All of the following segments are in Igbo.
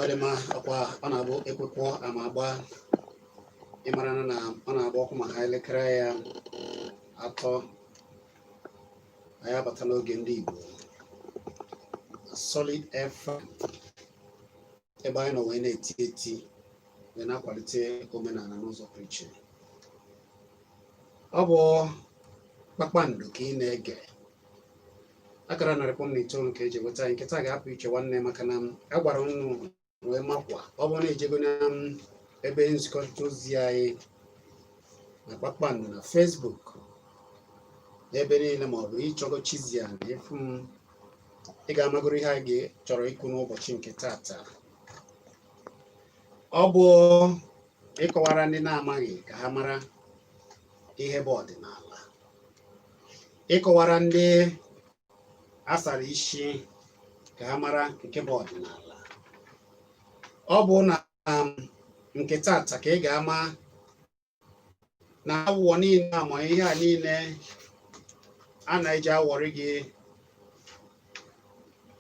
Ọ dị mma. Ọkwa ọ na-abụ ekwe kụọ ama agba. Ịmara na ọ na-agba ọkụ ma ha elekere ya 3, anyị abata n'oge ndị Igbo na Solid FM, ebe anyị nọ wee na-eti eti wee na-akwalite omenala n'ụzọ pụrụ iche. Ọ bụ Kpakpando ka ị na-ege, akara 100.9 ka eji enweta anyị. Nketa ga-apụ iche, nwanne, maka na a gwara unu wee makwa ọ bụrụ na ejego na ebe nzikọrịta ozi anyị na Kpakpando na Facebook n'ebe niile, ma ọ bụ ịchọgo Chizzy na ịfụ m, ị ga-amagoro ihe anyị chọrọ ikwu n'ụbọchị nke tata. Ọ bụ ịkọwara ndị na-amaghị ka ha mara ihe bụ ọdịnala, ịkọwara ndị asara isi ka ha mara nke bụ ọdịnala. Ọ bụ na nke tata ka ị ga-ama na awụọ niile ama ihe a niile a na-eji awọrị gị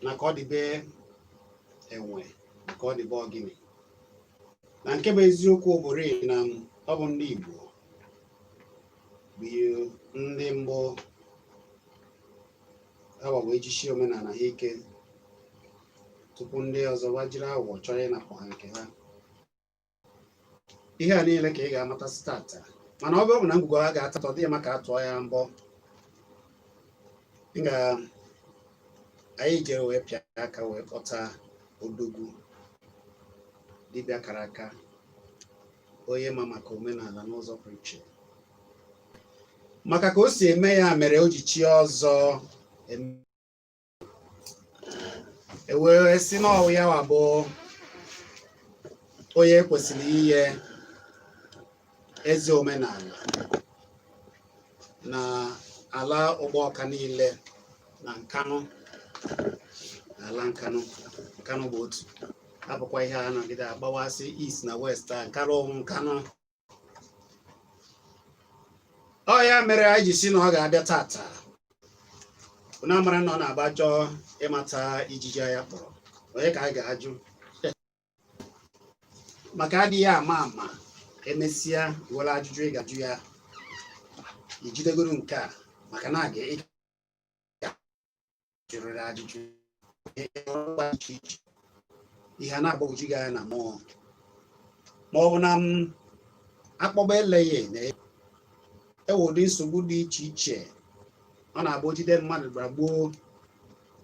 na ka ọ dịbe enwe na ka ọ dịbe ọgịnị, na nke bụ eziokwu bụrụ na ọ bụ ndị Igbo bụ ndị mbụ awa wee jisie omenala ha ike tupu ndị ọzọ gbajiri aghụghọ chọrọ ịnapụ ha nke ha. Ihe a niile ka ị ga-amata tata, mana ọ bụrụ na ngwugwu a ga-atatọ dị maka atụọ ya mbọ ga anyị jere wee pịa aka wee kpọta odogwu dibịa kara aka, onye ma maka omenala n'ụzọ pụrụ iche, maka ka o si eme ya mere o ji chie ọzọ e wee sị na ọ ya bụ onye kwesịrị inye eze omenala na ala Ụgbọka niile na Nkanụ, na ala Nkanụ. Nkanụ bụ otu abụkwa ihe a nọgide agbawasị East na West a Nkanụ Nkanụ. Ọ ya mere anyị ji si na ọ ga-abịa tata. Unu amara na ọ na-agba chọọ ịmata ijiji ya kpọrọ onye ka anyị ga-ajụ, maka adịghị ama ama emesịa were ajụjụ ị ga-ajụ ya ijidegoro nke a, maka na a ga-ajụrịrị ajụjụ iche iche, ihe a na-agbagwoju gị anya na mmụọ, ma ọ bụ na m akpọba eleghị na ewe ụdị nsogbu dị iche iche ọ na-abụ jide mmadụ gbagbuo.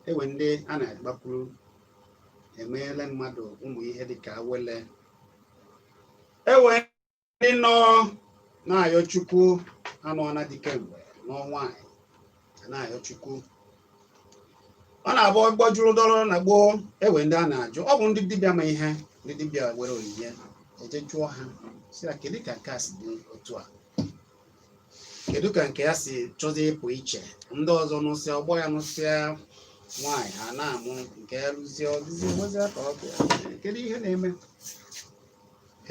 Ewe ndị a na-agbakwuru emeela mmadụ ụmụ ihe dịka awele. Ewe ndị nọ na-ayọ Chukwu anụọna dị kemgbe n'ọnwa anyị na-ayọ Chukwu. Ọ na-abụ gbajuru dọrọ na gboo, ewe ndị a na-ajụ, ọ bụ ndị dibịa ma ihe, ndị dibịa were onyinye eje jụọ ha si ya, kedu ka nke a si dị otu a, kedu ka nke ya si chọzi ịpụ iche? Ndị ọzọ nụsịa ọgbọ ya, nụsịa nwaanyị, ha na-amụ nke ya rụzie ọdịzi gbozie ka ọ bịa, kedu ihe na-eme?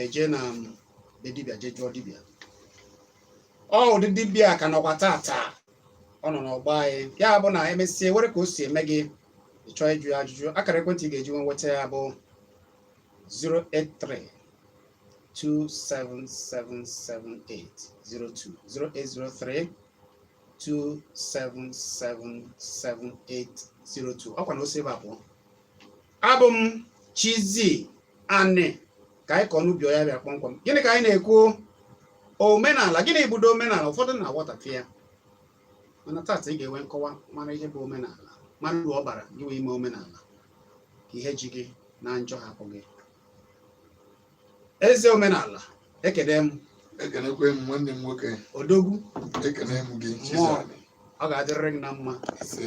Eje na be dibịa jee jụọ dibịa. Ọ ụdị dibịa ka nọkwa tata, ọ nọ n'ọgbọ anyị. Ya bụ na emesie were ka o si eme gị, ị chọọ ịjụ ya ajụjụ, akara ekwentị ị ga-eji nweta ya bụ 083 2777802, 0803 2777802. Ọkwa na ose ebe a pụọ. Abụ m Chizzy Ani, ka anyị kọọ n'ubi ya bịa kpọmkwem. Gịnị ka anyị na-ekwu? Omenala. Gịnị budo omenala? Ụfọdụ na-aghọtafie ya, mana tata ị ga-enwe nkọwa mara ihe bụ omenala, mara uru ọ bara gị wee ime omenala, ka ihe ji gị na njọ hapụ gị. Eze omenala, ekele m. Ekenekwe m nwanne m nwoke. Odogwu. Ekene m gị. Mmụọ. Chizani. Ọ ga-adịrịrị gị na mma. Ise.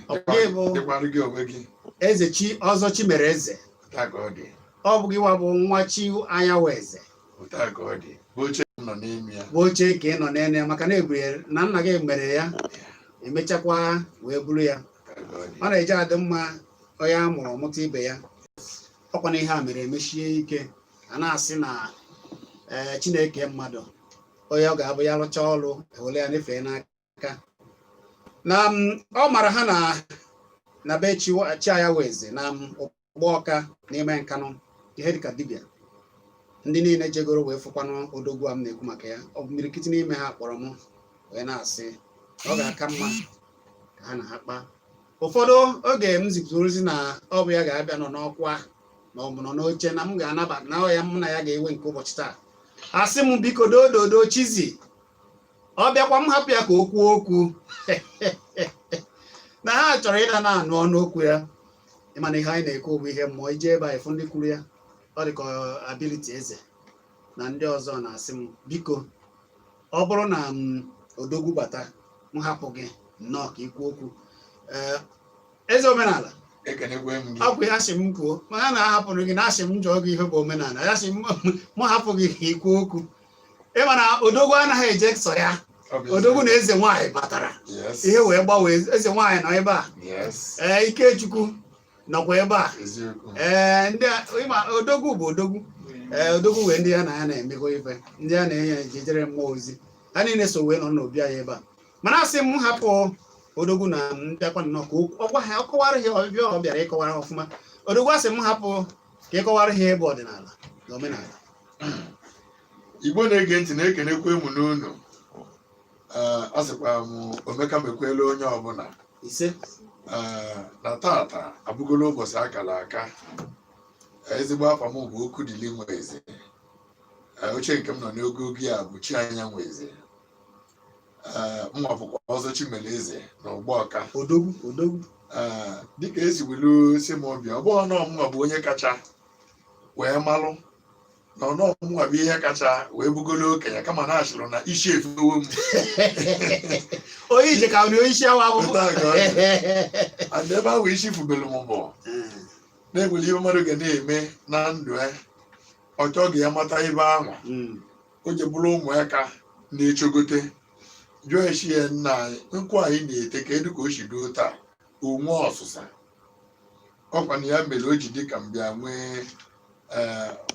Ọ gị bụ Dịkwarụ gị onwe gị. Eze chi ọzọ chi mere eze. Otu a ka ọ dị. Ọ bụ gị wa bụ nwa chi anyanwụ eze. Otu a ka ọ dị, bụ oche m nọ n'ime ya. Bụ oche ka ị nọ n'ene ya, maka na eburu ya na nna gị mere ya, emechakwa wee buru ya. Otu a ka ọ dị. Ọ na-eji adị mma onye a mụrụ ọmụta ibe ya. Ọkwa na ihe a mere emechie ike a na-asị na ee, Chineke mmadụ onye ọ ga-abụ ya rụchaa ọrụ, ewere ya nyefee n'aka na ọ mara ha na be chi chi ya eze na Ụgbọọka n'ime Nkanụ. Ihe dịka dibịa ndị niile jegoro wee fụkwanụ odogwu a m na-ekwu maka ya, ọ bụ mirikiti n'ime ha kpọrọ m wee na-asị na ọ ga-aka mma ka ha na ha kpaa. Ụfọdụ oge m zipụrụ ozi na ọ bụ ya ga-abịa nọ n'ọkwa na ọ bụ nọ n'oche na m ga-anabata na ọ ya m na ya ga-ewe nke ụbọchị taa, asị m biko dododo Chizi, ọ bịakwa m hapụ ya ka o kwuo okwu, na ha chọrọ ịda na-anụ ọnụ okwu ya. Ịma na ihe anyị na-ekwu bụ ihe mmụọ. Ije ebe a ịfụ ndị kwuru ya, ọ dị ka ability eze na ndị ọzọ na-asị m biko, ọ bụrụ na m odogwu bata, m hapụ gị nnọọ ka ikwu okwu. Ee, eze omenala. Ekenekwe m gị. Ọ bụ ihe asị m kwuo, ma ha na-ahapụrụ gị na asị m jụọ gị ihe bụ omenala ya, sị m hapụ gị ka ikwu okwu. Ịma na odogwu anaghị eje sọ ya. Ọ bụ Odogwu na eziokwu. eze nwaanyị batara. Ihe wee gbanwee, eze nwaanyị nọ ebe a. Ee, Ikechukwu nọkwa ebe a. Eziokwu. Ee, ndị ịma odogwu bụ odogwu. Ee, odogwu wee ndị ya na ya na-emekọ ife, ndị ya na-enye ejejere mmụọ ozi, ha niile so wee nọ n'obi anyị ebe a. Mana asị m hapụ odogwu na mbịakwa nnọọ ka ọ gwa ha, ọ kọwara ha ọbịa ọ bịara ịkọwara ha ọfụma. Odogwu, asị m hapụ ka ịkọwara ha ebe ọdịnala na omenala. Igbo na-ege ntị, na-ekenekwe m n'unu. Ee, a sịkwa m omeka mekwela onye ọbụla. Ise. Ee, na tata abụgolo ụbọchị akara aka. Ee, ezigbo afa m bụ Okwudili Nweze. Ee, oche nke m nọ n'ogogo ya bụ chi anyanwụ eze. Ee, mnwa bụkwa ọzọ Chimeleze na Ụgbọọka. Odogwu, odogwu. Ee, dịka esi welu si m ọbịa, ọ bụghị ọnụ mụnwa bụ onye kacha wee malụ na ọnụ mụnwa bụ ihe kacha wee bugolo okenye, kama na achịrụ na isi efewo m. Onye ije ka onye isi awa abụbụ. Otu a ka ọ dị. And ebe ahụ isi fubelu m bụ na-enwere ihe mmadụ ga na-eme na ndụ ya, ọ chọghị ya mata ebe ahụ o ji bụrụ ụmụaka na-echogote jụọ esi ya, "Nna anyị, nkwụ anyị na-ete, ka edu ka o si duo taa?" Onwe ọsụsa ọkwa na ya mere o ji dị ka m bịa nwee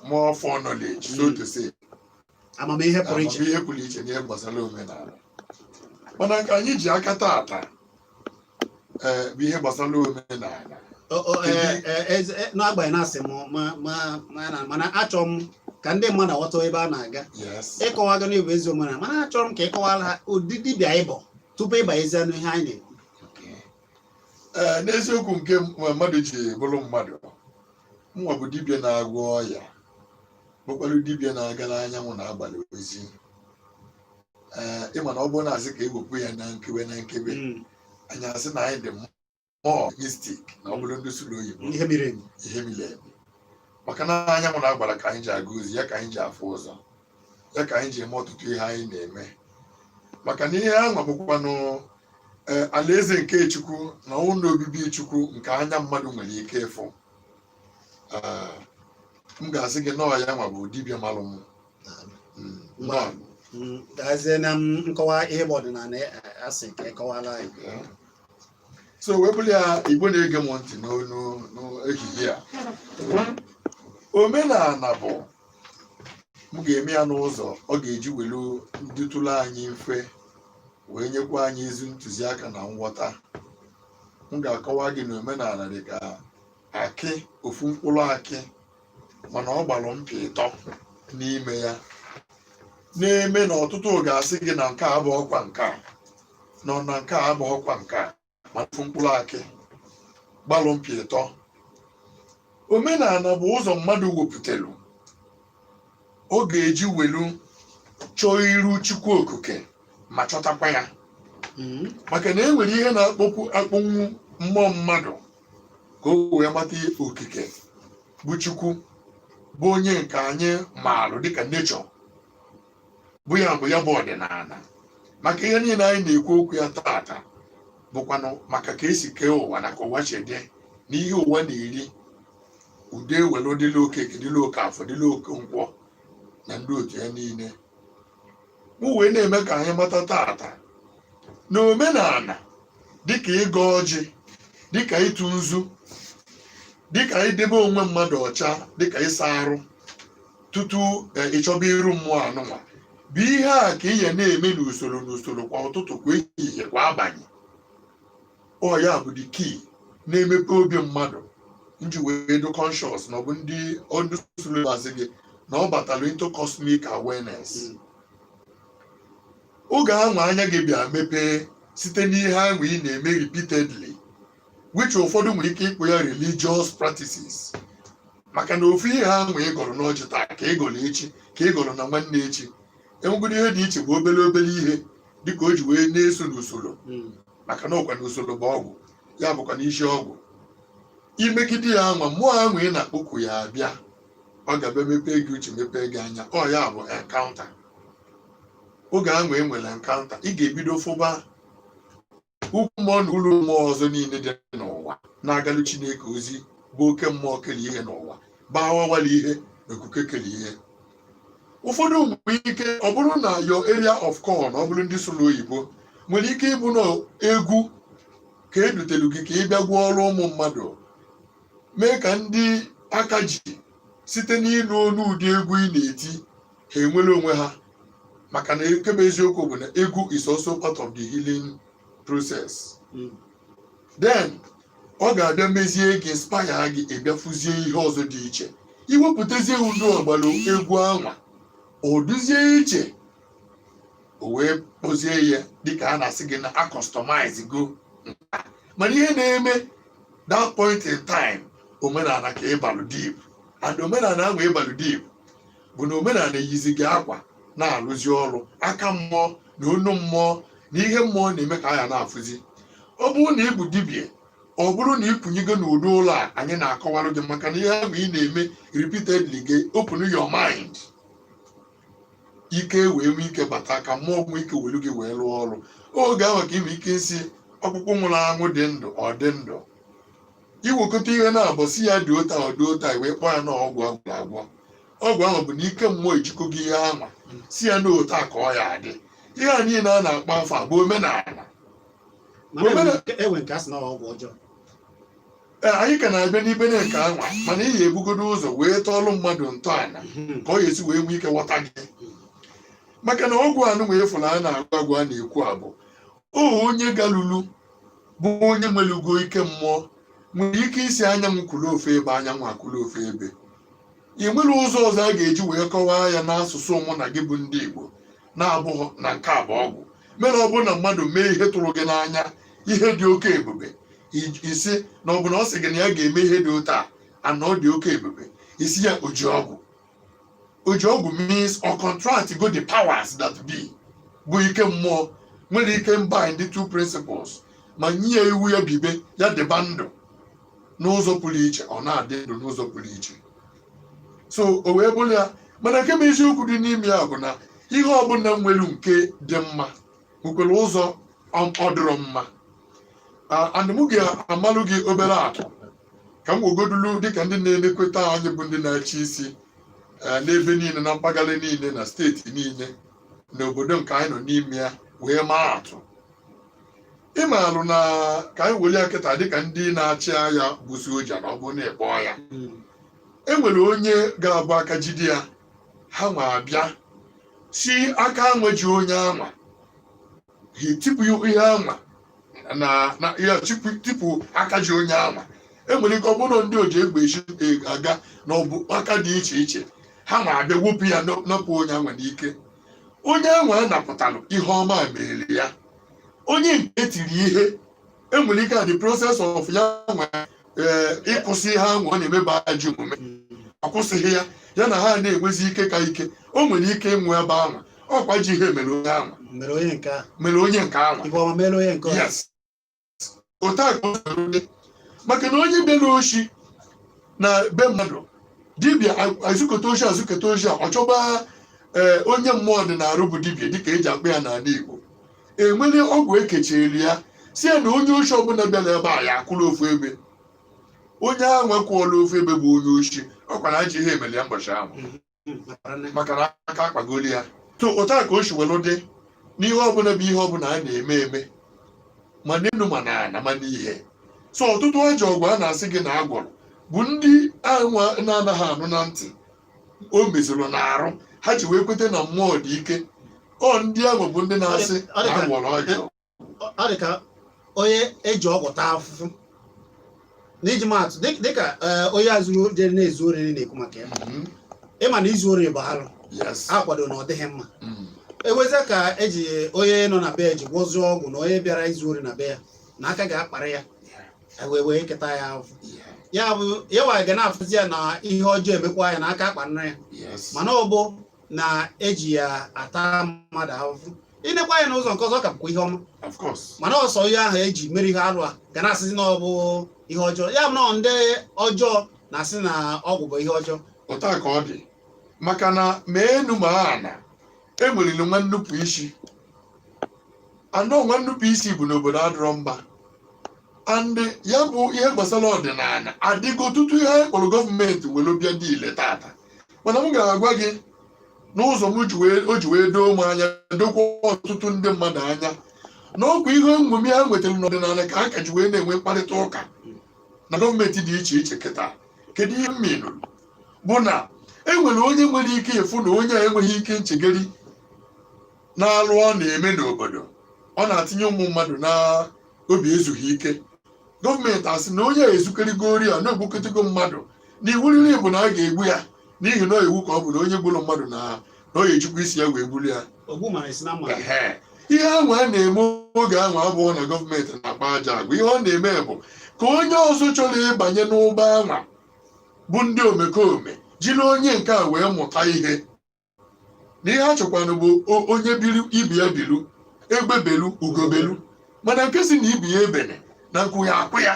more foreknowledge, so to say. Amamihe pụrụ iche. Amamihe pụrụ iche n'ihe gbasara omenala. Mana nke anyị ji aka tata ee bụ ihe gbasara omenala. N'agbanyeghị na asị m mana achọrọ m ka ndị mmadụ aghọta ebe a na-aga. Ịkọwago na ịbụ ezi omenala, mana achọrọ m ka ịkọwara ha ụdị dibịa ịbụ tupu ịbanyezie n'ihe anyị na-ekwu. Ee, n'eziokwu, nke mmadụ ji bụrụ mmadụ, nwa bụ dibịa na-agwọ ọya, bụkwara dibịa na-aga n'anyanwụ na abalị ozi. Ee, ịma na ọ bụrụ na asị ka ewepụ ya na nkewe na nkebe, anyị asị na anyị dị more mystic, na ọ bụrụ ndị sụrụ oyibo. Ihe miri emi. Ihe miri emi, maka na anyanwụ na-agbara ka anyị ji aga ozi ya, ka anyị ji afụ ụzọ ya, ka anyị ji eme ọtụtụ ihe anyị na-eme, maka na ihe ahụ bụkwanụ ee alaeze nke Chukwu na ụlọ obibi Chukwu nke anya mmadụ nwere ike ịfụ. Ee, m ga-asị gị nọọ ya nwa bụ dibịa malụ m. Nnọọ. Gazie na nkọwa ihe bụ ọdịnala, asị ka ịkọwala anyị. Okay. So wee bụrụ ya, Igbo na-ege m ntị n'onu n'ehihie a, omenala bụ m ga-eme ya n'ụzọ ọ ga-eji welu ndị tụrụ anyị mfe wee nyekwa anyị ezi ntụziaka na nghọta. M ga-akọwa gị na omenala dị ka akị, ofu mkpụrụ akị, mana ọ gbalụ mpị ịtọ n'ime ya, na-eme na ọtụtụ ga-asị gị na nke a bụ ọkwa nke a nọ, na nke a abụghịkwa nke a, ma ofu mkpụrụ akị gbalụ mpị ịtọ. Omenala bụ ụzọ mmadụ wepụtalụ ọ ga-eji welu chọọ iru Chukwu Okike ma chọtakwa ya, maka na e nwere ihe na-akpọkwu akpọnwụ mmụọ mmadụ ka o wee mata okike bụ Chukwu, bụ onye nke anyị maalụ dịka nature. Bụ ya bụ ya bụ ọdịnala, maka ihe niile anyị na-ekwu okwu ya tata bụkwanụ maka ka esi kee ụwa na ka ụwa si dị na ihe ụwa na-eri. Udo ewelu dịla Okeke, dịla Oke Afọ, dịla Oke Nkwọ na ndị otu ya niile. Mụ wee na-eme ka anyị mata tata na omenala, dịka ịgọ ọjị, dịka ịtụ nzu, dịka idebe onwe mmadụ ọcha, dịka ịsa arụ tutu ịchọba iru mmụọ anụnwa, bụ ihe a ka ị ya na-eme n'usoro n'usoro, kwa ụtụtụ, kwa ehihie, kwa abalị. Ọ ya bụ the key na-emepe obi mmadụ nji wee do conscious na ọ bụ ndị ọdụ asị gị na ọ batara into cosmic awareness. Oge ahụ anya gị bịa mepee site n'ihe ahụ ị na-eme repeatedly, which ụfọdụ nwere ike ịkpụ ya religious practices, maka na ofu ihe ahụ ị gọrọ n'ọjị taa ka ị gọrọ echi, ka ị gọrọ na nwanne echi, enwegodo ihe dị iche bụ obere obere ihe, dịka o ji wee na-eso n'usoro, maka na ọkwa n'usoro bụ ọgwụ, ya bụkwa n'isi ọgwụ. Imegide ya anwa, mmụọ ahụ ị na-akpọku ya abịa, ọ ga-abịa mepee gị uche, mepee gị anya. Ọ ya bụ encounter. Oge ahụ e nwere encounter, ị ga-ebido fụba ukwu mmụọ na ụlọ mmụọ ọzọ niile dị n'ụwa na-agalụ Chineke ozi, bụ oke mmụọ kere ihe n'ụwa, bawawala ihe na okuke kere ihe. Ụfọdụ nwere ike ọ bụrụ na your area of call, ọ bụrụ ndị sụrụ oyibo, nwere ike ịbụ na egwu ka edutelu gị ka ị bịa gwuo ọrụ ụmụ mmadụ, mee ka ndị aka ji site n'ịnụ olu ụdị egwu ị na-eti ha enwere onwe ha, maka na ekebe eziokwu bụ na egwu is also part of the healing process. Then ọ ga-abịa mezie gị, inspire gị, ịbịa fụzie ihe ọzọ dị iche, iwepụtazie ụdị ọgbara egwu anwa, o duzie iche, o wee kpọzie ya dịka a na-asị gị na a customize go. Mana ihe na-eme that point in time, omenala ka ịbalụ deep, and omenala ahụ ịbalụ deep bụ na omenala yizi gị akwa na-arụzi ọrụ aka mmụọ na onu mmụọ na ihe mmụọ na-eme ka a ya na-afụzi. Ọ bụrụ na ị bụ dibịa, ọ bụrụ na ị kwụnyego n'ụdị ụlọ a anyị na-akọwarụ gị, maka na ihe ahụ ị na-eme repeatedly gị open your mind, ike wee nwee ike bata, ka mmụọ nwee ike welu gị wee rụọ ọrụ. Oge ahụ ka ị nwee ike isi ọkpụkpụ nwụrụ anwụ dị ndụ, ọ dị ndụ. Iwekọta ihe na-abụ si ya dị ụta, ọ dị ụta, wee kpọọ ya na ọgwụ agwụrụ agwọ. Ọgwụ ahụ bụ na ike mmụọ ejikọ gị ihe anwa si ya n'otu a ka ọ ya adị. Ihe a niile a na-akpọ afọ bụ omenala. Mana enwe nke a sị na ọgwụ ọjọọ. Ee, anyị ka na-abịa n'ibe na nke anwa, mana ị ga-ebugodo ụzọ wee tọọlụ mmadụ ntọala ka ọ ga-esi wee nwee ike ghọta gị, maka na ọgwụ anụ wee fụrụ a na-agwụ agwụ a na-ekwu abụ o onye galulu bụ onye nwere ugo ike mmụọ nwere ike isi anyanwụ kwuru ofe ebe, anyanwụ akwụrụ ofe ebe. Ị nwere ụzọ ọzọ a ga-eji wee kọwaa ya n'asụsụ mụ na gị bụ ndị Igbo na-abụghị na nke a bụ ọgwụ mere. Ọ bụrụ na mmadụ mee ihe tụrụ gị n'anya, ihe dị oke ebube, isi na ọ bụ na ọ sị gị na ya ga-eme ihe dị otu a ana ọ dị oke ebube, isi ya oji ọgwụ. Oji ọgwụ means or contract go the powers that be, bụ ike mmụọ nwere ike bind the two principles ma nye ya iwu ya bibe ya dịba ndụ n'ụzọ pụrụ iche, ọ na-adị ndụ n'ụzọ pụrụ iche. So o wee bụrụ ya. Mana nke bụ eziokwu dị n'ime ya bụ na ihe ọbụla nwere nke dị mma nwekwara ụzọ ọ dịrọ mma. And mụ ga-amalụ gị obere atụ ka m wegodulu dịka ndị na-elekweta anyị bụ ndị na-achị isi n'ebe niile, na mpaghara niile, na steeti niile, n'obodo nke anyị nọ n'ime ya, wee maa atụ. Ịmaalụ na ka anyị were ya kịta dịka ndị na-achị agha bụ soja, na ọ bụrụ na ịkpọọ ya, e nwere onye ga-abụ aka jide ya, ha nwa abịa si aka anwa ji onye anwa, ha etipụ ihe anwa na ya tipụ aka ji onye anwa. E nwere ike ọ bụrụ ndị oji egbe echi aga na ọ bụ aka dị iche iche, ha ma abịa wepụ ya, nọpụ onye anwa n'ike. Onye anwa a napụtalụ ihe ọma mere ya, onye nke tiri ihe, enwere ike the process of ya nwa ịkwụsị ihe ahụ ọ na-emeba ajọ omume, ọ kwụsịghị ya, ya na ha na-enwezi ike ka ike, o nwere ike ịnwụ ebe ahụ. Ọkwa ji ihe mere onye ahụ mere onye nke ahụ. Mere onye nke ahụ. Ife ọma mere onye nke ọzọ. Yes, otu a ka o soro dị, maka na onye bịara oshi na be mmadụ, dibịa azụkọta oshi, azụkọta oshi a, ọ chọba Ee, onye mmụọ dị na-arụ bụ dibịa, dịka eji akpọ ya n'ala Igbo, enwere ọgwụ ekechiri ya, si ya na onye oshi ọbụla bịara ebe a, ya akwụrụ ofu ebe. Onye ahụ nwekwuola ofu ebe bụ onye oshi, ọkwa na ajọ ihe emere ya mbọchị ahụ, maka na aka akpagoli ya. To otu a ka o si welu dị n'ihe ọbụla bụ ihe ọbụla a na-eme eme, ma n'elu ma n'ala ma n'ihe. So ọtụtụ ajọ ọgwụ a na-asị gị na agwọrọ bụ ndị anwa na-anaghị anụ na ntị, o mezuru n'arụ ha ji wee kweta na mmụọ dị ike. Ọ ndị ahụ bụ ndị na-asị na agwọrọ ọjọọ. Ọ dị ka onye eji ọgwụ taa afụfụ. N'iji maatụ, dịka onye azụrụ jere na-ezu ori na-ekwu maka ya, ịma na izu ori bụ alụ, akwado na ọ dịghị mma. Eweza ka eji onye nọ na be ya ji gwọzie ọgwụ na onye bịara izu ori na be ya na aka ga-akpara ya, wee wee keta ya afụ. Ya bụ ya wa ga na-afụzi ya na ihe ọjọọ emekwa ya na aka akpara ya, mana ọ bụ na eji ya ata mmadụ ahụhụ. Inekwa ya n'ụzọ nke ọzọ, ka bụkwa ihe ọma. Of course. Mana ọsọ ihe ahụ eji mere ihe arụ a ga na-asịzi na ọ bụ ihe ọjọọ. Ya bụ na ndị ọjọọ na-asị na ọgwụ bụ ihe ọjọọ. Otu a ka ọ dị, maka na ma enu ma ana enweriri nwa nnupụ isi anọ. Nwa nnupụ isi bụ n'obodo adịrọ mma, and ya bụ ihe gbasara ọdịnala adịgo tutu ihe anyị kpọrọ gọọmenti were bịa dị ile tata. Mana m ga-agwa gị n'ụzọ m ji wee o ji wee doo m anya, dokwa ọtụtụ ndị mmadụ anya, na ọkwa ihe nṅomi ha nwetara n'ọdịnala ka a ka ji wee na-enwe mkparịta ụka na gọọmenti dị iche iche kịta. Kedu ihe m minụrụ? Bụ na e nwere onye nwere ike ịfụ na onye a enweghị ike nchegeri na-alụ ọ na-eme n'obodo, ọ na-atinye ụmụ mmadụ na obi ezughị ike. Gọọmenti asị na onye a ezukerigo ori a na-egbukọtago mmadụ, na iwu riri bụ na a ga-egbu ya, n'ihi na iwu ka ọ bụ na onye gburu mmadụ na ọ ga-ejikwa isi ya wee gburu ya. Ogbu mara esi na mma. Ehe. Ihe ahụ a na-eme oge ahụ abụọ na gọọmenti na-akpa aja agwa. Ihe ọ na-eme bụ ka onye ọzọ chọrọ ịbanye n'ụgbọ anwa bụ ndị omekome jiri onye nke a wee mụta ihe. Na ihe a chọkwanụ bụ onye biri ibi ya biru, egbe belu ugo belu, mana nke si na ibi ya ebene na nku ya akwụ ya.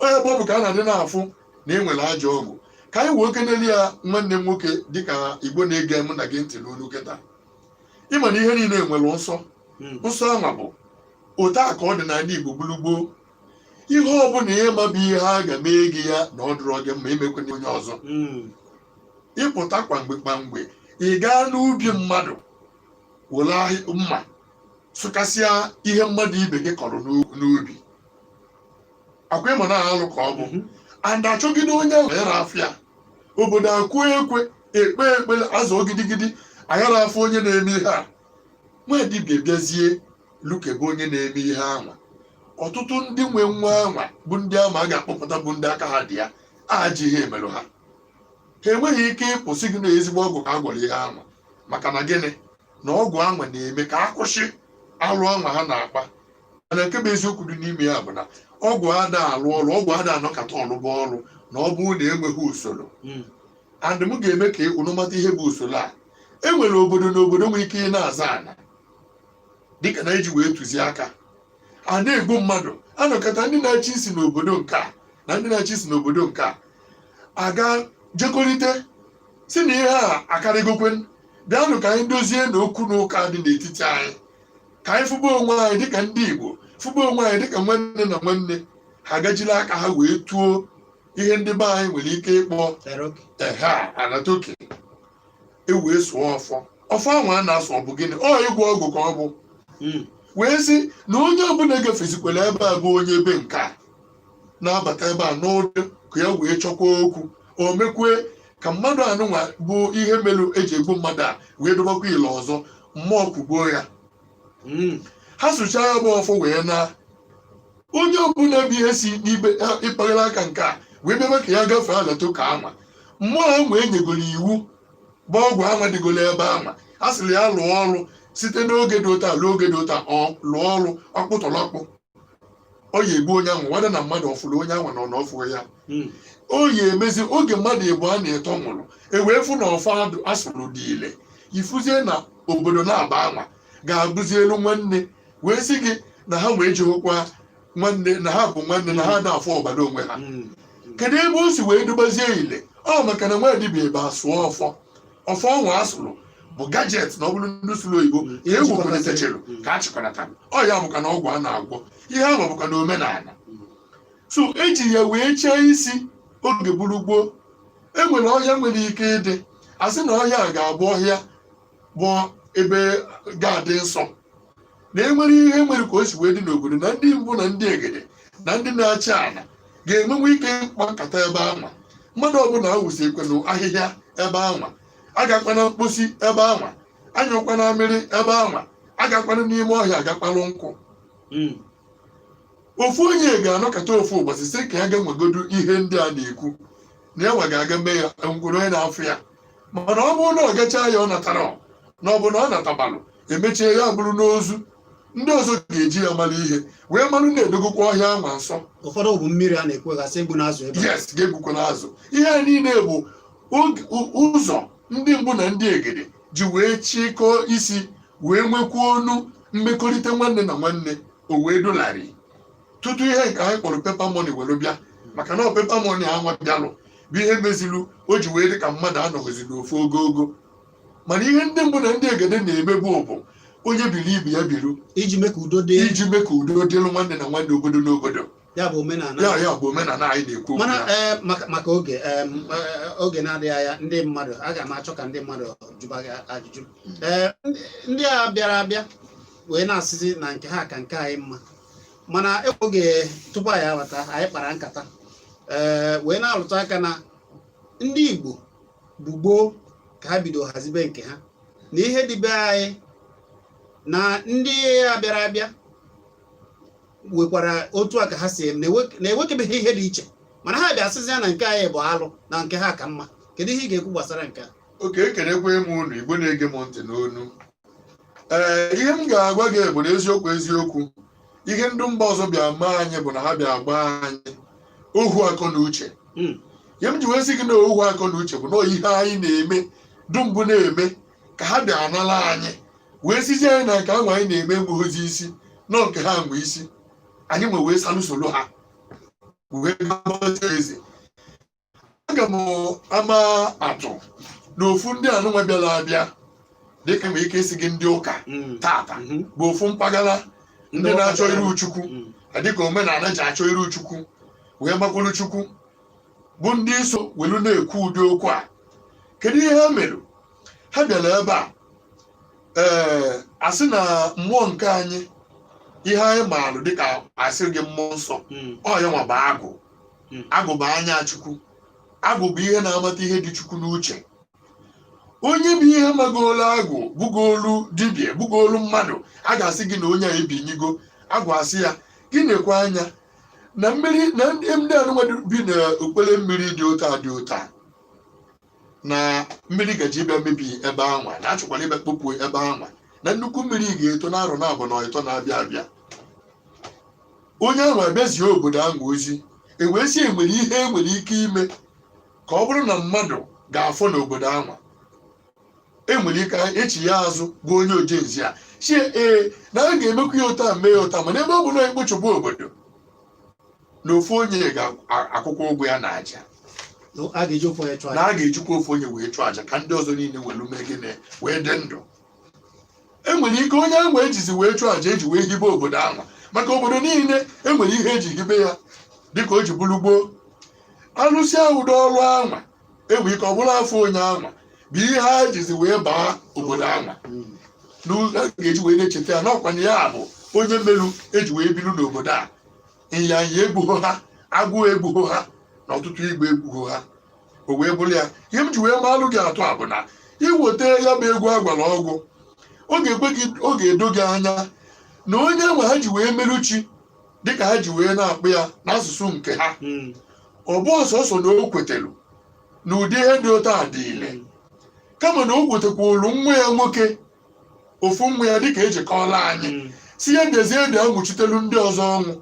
Onye ebe ọ bụ ka a na-adị na-afụ na e nwere ajọ ọgwụ. Ka anyị wee kenele ya, nwanne m nwoke, dịka Igbo na-ege mụ na gị ntị n'olu kịta, ịma na ihe niile nwere nsọ. Nsọ anwa bụ otu a ka ọ dị n'ala Igbo gburugburu. Ihe ọbụla ịma bụ ihe a ga mee gị ya na ọ dụrọ gị mma, imekwana onye ọzọ. Ịpụta kwamgbe kwamgbe, ị gaa n'ubi mmadụ were mma sụkasịa ihe mmadụ ibe gị kọrọ n'ubi, akwa ịma na alụ ka ọ bụ. And achọgide onye ahụ yara afịa obodo akụ ekwe ekpe ekpere azụ gidigidi aghara afọ onye na-eme ihe a. Nwa dibịa bịazie lukebe onye na-eme ihe anwa. Ọtụtụ ndị nwe nwa anwa bụ ndị ama a ga-akpọpụta bụ ndị aka ha dị ya ajọ ihe emerụ ha. Ha enweghị ike ịkwụsị gị na ezigbo ọgwụ ka a gwọrọ ihe anwa, maka na gịnị? Na ọgwụ anwa na-eme ka akwụsị alụ anwa ha na-akpa. Mana nke bụ eziokwu dị n'ime ya bụ na ọgwụ ada alụ ọrụ, ọgwụ ada anọkata ọlụba ọrụ na ọ bụrụ na enweghị usoro. And m ga-eme ka unu mata ihe bụ usoro a. E nwere obodo na obodo nwere ike ị na-aza ana dịka na iji wee tụzie aka a na-egbu mmadụ, anọkọta ndị na-achị isi n'obodo nke a na ndị na-achị isi n'obodo nke a aga jekọrịta si na ihe a akarịgokwe, bịanụ ka anyị dozie na okwu na ụka dị n'etiti anyị, ka anyị fụba onwe anyị dịka ndị Igbo, fụba onwe anyị dịka nwanne na nwanne. Ha agajila aka ha wee tuo ihe ndị be anyị nwere ike ịkpọ ehe anatoke, e wee sụọ ọfọ. Ọfọ ahụ a na-asụ, ọ bụ gịnị? Ọ ịgwọ ọgwụ ka ọ bụ. Wee sị na onye ọbụla gafezikwara ebe a bụ onye ebe nke a na-abata ebe a n'ụdị ka ya wee chọkwa okwu, o mekwe ka mmadụ anụnwa bụ ihe merụ eji egbu mmadụ a wee dobakwa ile ọzọ, mmụọ kwugbuo ya. Ha sụchaa ya bụ ọfọ wee na onye ọbụla bụ ihe si n'ibe ịkpaghara aka nke a wee bịaba ka ya gafee alata ka anwa mmụọ ahụ enyegoro iwu bụ ọgwụ anwa dịgolo ebe anwa a sịrị ya lụọ ọrụ site n'oge dị ụta ruo oge dị ụta. Ọ lụọ ọrụ ọkpụtọrọkpụ, ọ ya egbu onye ahụ wada na mmadụ ọfụrụ onye ahụ na ọ na ọfụrụ ya. O ya emezi oge mmadụ ịbụ a na-eto nwụrụ, e wee fụ na ọfọ asụrụ dị ile. Ifuzie na obodo na-aba anwa ga-abụzi elu nwanne, wee sị gị na ha wee jighịkwa nwanne, na ha bụ nwanne, na ha na-afụ ọbara onwe ha. Kedu ebe o si wee dubazie ile? Ọ maka na nwa dibịa ebe asụọ ọfọ, ọfọ ọnwa asụrụ Bụ gadget na ọ bụrụ ndị sụrụ oyibo ka ewekọnatachelu ka a chịkọnatara. Ọ ya bụkwa na ọgwụ a na-agwọ ihe ahụ bụkwa na omenala. So eji ya wee chee isi oge gburu gboo. Enwere ọhịa nwere ike ịdị, asị na ọhịa a ga-abụ ọhịa bụ ebe ga-adị nsọ, na enwere ihe nwere ka o si wee dị n'obodo, na ndị mbụ na ndị egede na ndị na-achị ala ga-enwenwe ike ịkpa nkata ebe anwa. Mmadụ ọbụla awụsikwanụ ahịhịa ebe anwa, agakwana mkposi ebe anwa, anyụkwana mmiri ebe anwa, agakwana n'ime ọhịa agakpalụ nkwụ. Ofu onye ga-anọkọta ofu ụbọchị sị ka ya ga-enwegodu ihe ndị a na-ekwu na ya nwa ga-aga mee ya, ngwere onye na-afụ ya. Mana ọ bụrụ na ọ gachaa ya, ọ natara na ọ bụ na ọ natabalụ, emechie ya bụrụ n'ozu, ndị ọzọ ga-eji ya mara ihe wee marụ na-edogokwa ọhịa anwa nsọ. Ụfọdụ bụ mmiri a na-ekwegasị egbu n'azụ ebe a. Yes, ga-egbukwa n'azụ. Ihe a niile bụ ụzọ ndị mbụ na ndị egede ji wee chịkọọ isi wee nwekwuo ọnụ mmekọrịta nwanne na nwanne, o wee dolarị tutu ihe nke anyị kpọrọ paper money were bịa. Maka na ọ paper money anwa bịalụ bụ ihe mezilu o ji wee dị ka mmadụ anọghịzi n'ofu ogogo. Mana ihe ndị mbụ na ndị egede na-emebu bụ onye biri ibe ya biru. Iji mee ka udo dị. Iji mee ka udo dịlụ nwanne na nwanne, obodo na obodo. Ya bụ omenala. Ya bụ omenala anyị na-ekwu okwu Mana ya. Ee, maka oge oge na-adịghị anya, ndị mmadụ, aga m achọ ka ndị mmadụ jụba gị ajụjụ. Ee, ndị a bịara abịa wee na-asịzi na nke ha ka nke anyị mma, mana oge tupu anyị abata, anyị kpara nkata, ee, wee na-alụtụ aka na ndị Igbo bụ gboo ka ha bido hazibe nke ha na ihe dị be anyị, na ndị a bịara abịa nwekwara otu a ka ha si eme, na-enwekebeghị ihe dị iche, mana ha bịa sịzi ya na nke anyị bụ alụ, na nke ha ka mma. Kedu ihe ị ga-ekwu gbasara nke a? Oke, ekenekwe m unu, Igbo na-ege m ntị n'onu. Ee, ihe m ga-agwa gị bụ na eziokwu eziokwu, ihe ndị mba ọzọ bịa maa anyị bụ na ha bịa gbaa anyị ohu akọ na uche. Ihe m ji wee sị gị na ohu akọ na uche bụ na ihe anyị na-eme dum bụ na-eme ka ha bịa nala anyị wee sizie anyị na nke ahụ anyị na-eme enweghịzi isi, nọ nke ha nwe isi. Anyị nwe wee salụsolo ha wee gabazie eze. Aga m ama atụ na ofu ndị anụnwa bịara abịa, dịka nwere ike isi gị ndị ụka tata bụ ofu mpaghara ndị na-achọ iru Chukwu, dịka omenala ji achọ iru Chukwu wee gbakwuru Chukwu, bụ ndị so welu na-ekwu ụdị okwu a. Kedu ihe ha mere? Ha bịara ebe a, ee, asị na mmụọ nke anyị, ihe anyị maalụ dịka asị gị mmụọ nsọ, ọ ya nwa bụ agụ. Agụ bụ anya Chukwu, agụ bụ ihe na-amata ihe dị Chukwu n'uche. Onye bụ ihe magolu agụ, bugolu dibịa, bugolu mmadụ, a ga-asị gị na onye a ebinyigo agụ. Asị ya gị na-ekwe anya na mmiri na ndị anụnwa bi n'okpere mmiri dị ụta dị ụta, na mmiri gaji ịbịa mebi ebe anwa, na achọkwara ịbịa kpopuo ebe anwa, na nnukwu mmiri ga-eto na arọ na abụ na ịtọ na-abịa abịa. Onye ahụ abịazie obodo ahụ ozi, e wee sị enwere ihe e nwere ike ime ka ọ bụrụ na mmadụ ga-afọ n'obodo ahụ, enwere ike echi ya azụ bụ onye ojenzi a si ee na a ga-emekwa ya ụta, mee ya ụta. Mana ebe ọ bụ na ekpochapụ obodo, na ofu onye ga-akwụkwọ ụgwọ ya na aja, a ga-eji ofu onye chụọ na aja. A ga-ejikwa ofu onye wee chụọ aja ka ndị ọzọ niile welu mee gịnị? Wee dị ndụ. Enwere ike onye ahụ ejizi wee chụọ aja eji wee hibe obodo ahụ, maka obodo niile enwere ihe eji hibe ya, dịka o ji bụrụ gboo alụsị ụdị ọrụ anwa. Enwere ike ọ bụrụ afọ onye anwa bụ ihe ha jizi wee baa obodo anwa, na a ga-eji wee na-echeta ya n'ọkwanye ya bụ onye mmerụ eji wee biru n'obodo a. Ịnyanya egbugho ha, agụụ egbugho ha, na ọtụtụ igbe egbugho ha. O wee bụrụ ya, ihe m ji wee maalụ gị atụ a bụ na iweta ya bụ egwu agwara ọgwụ, ọ ga-ekwe gị, ọ ga-edo gị anya na onye ahụ ha ji wee merụ chi, dịka ha ji wee na-akpụ ya n'asụsụ nke ha, ọ bụ ọsọsọ na o kwetelu na ụdị ihe dị otu a dị ile, kama na o kwetakwuru nwa ya nwoke, ofu nwa ya, dịka ejikọọla anyị, si ya bịazie bịa nwụchitelu ndị ọzọ ọnwụ,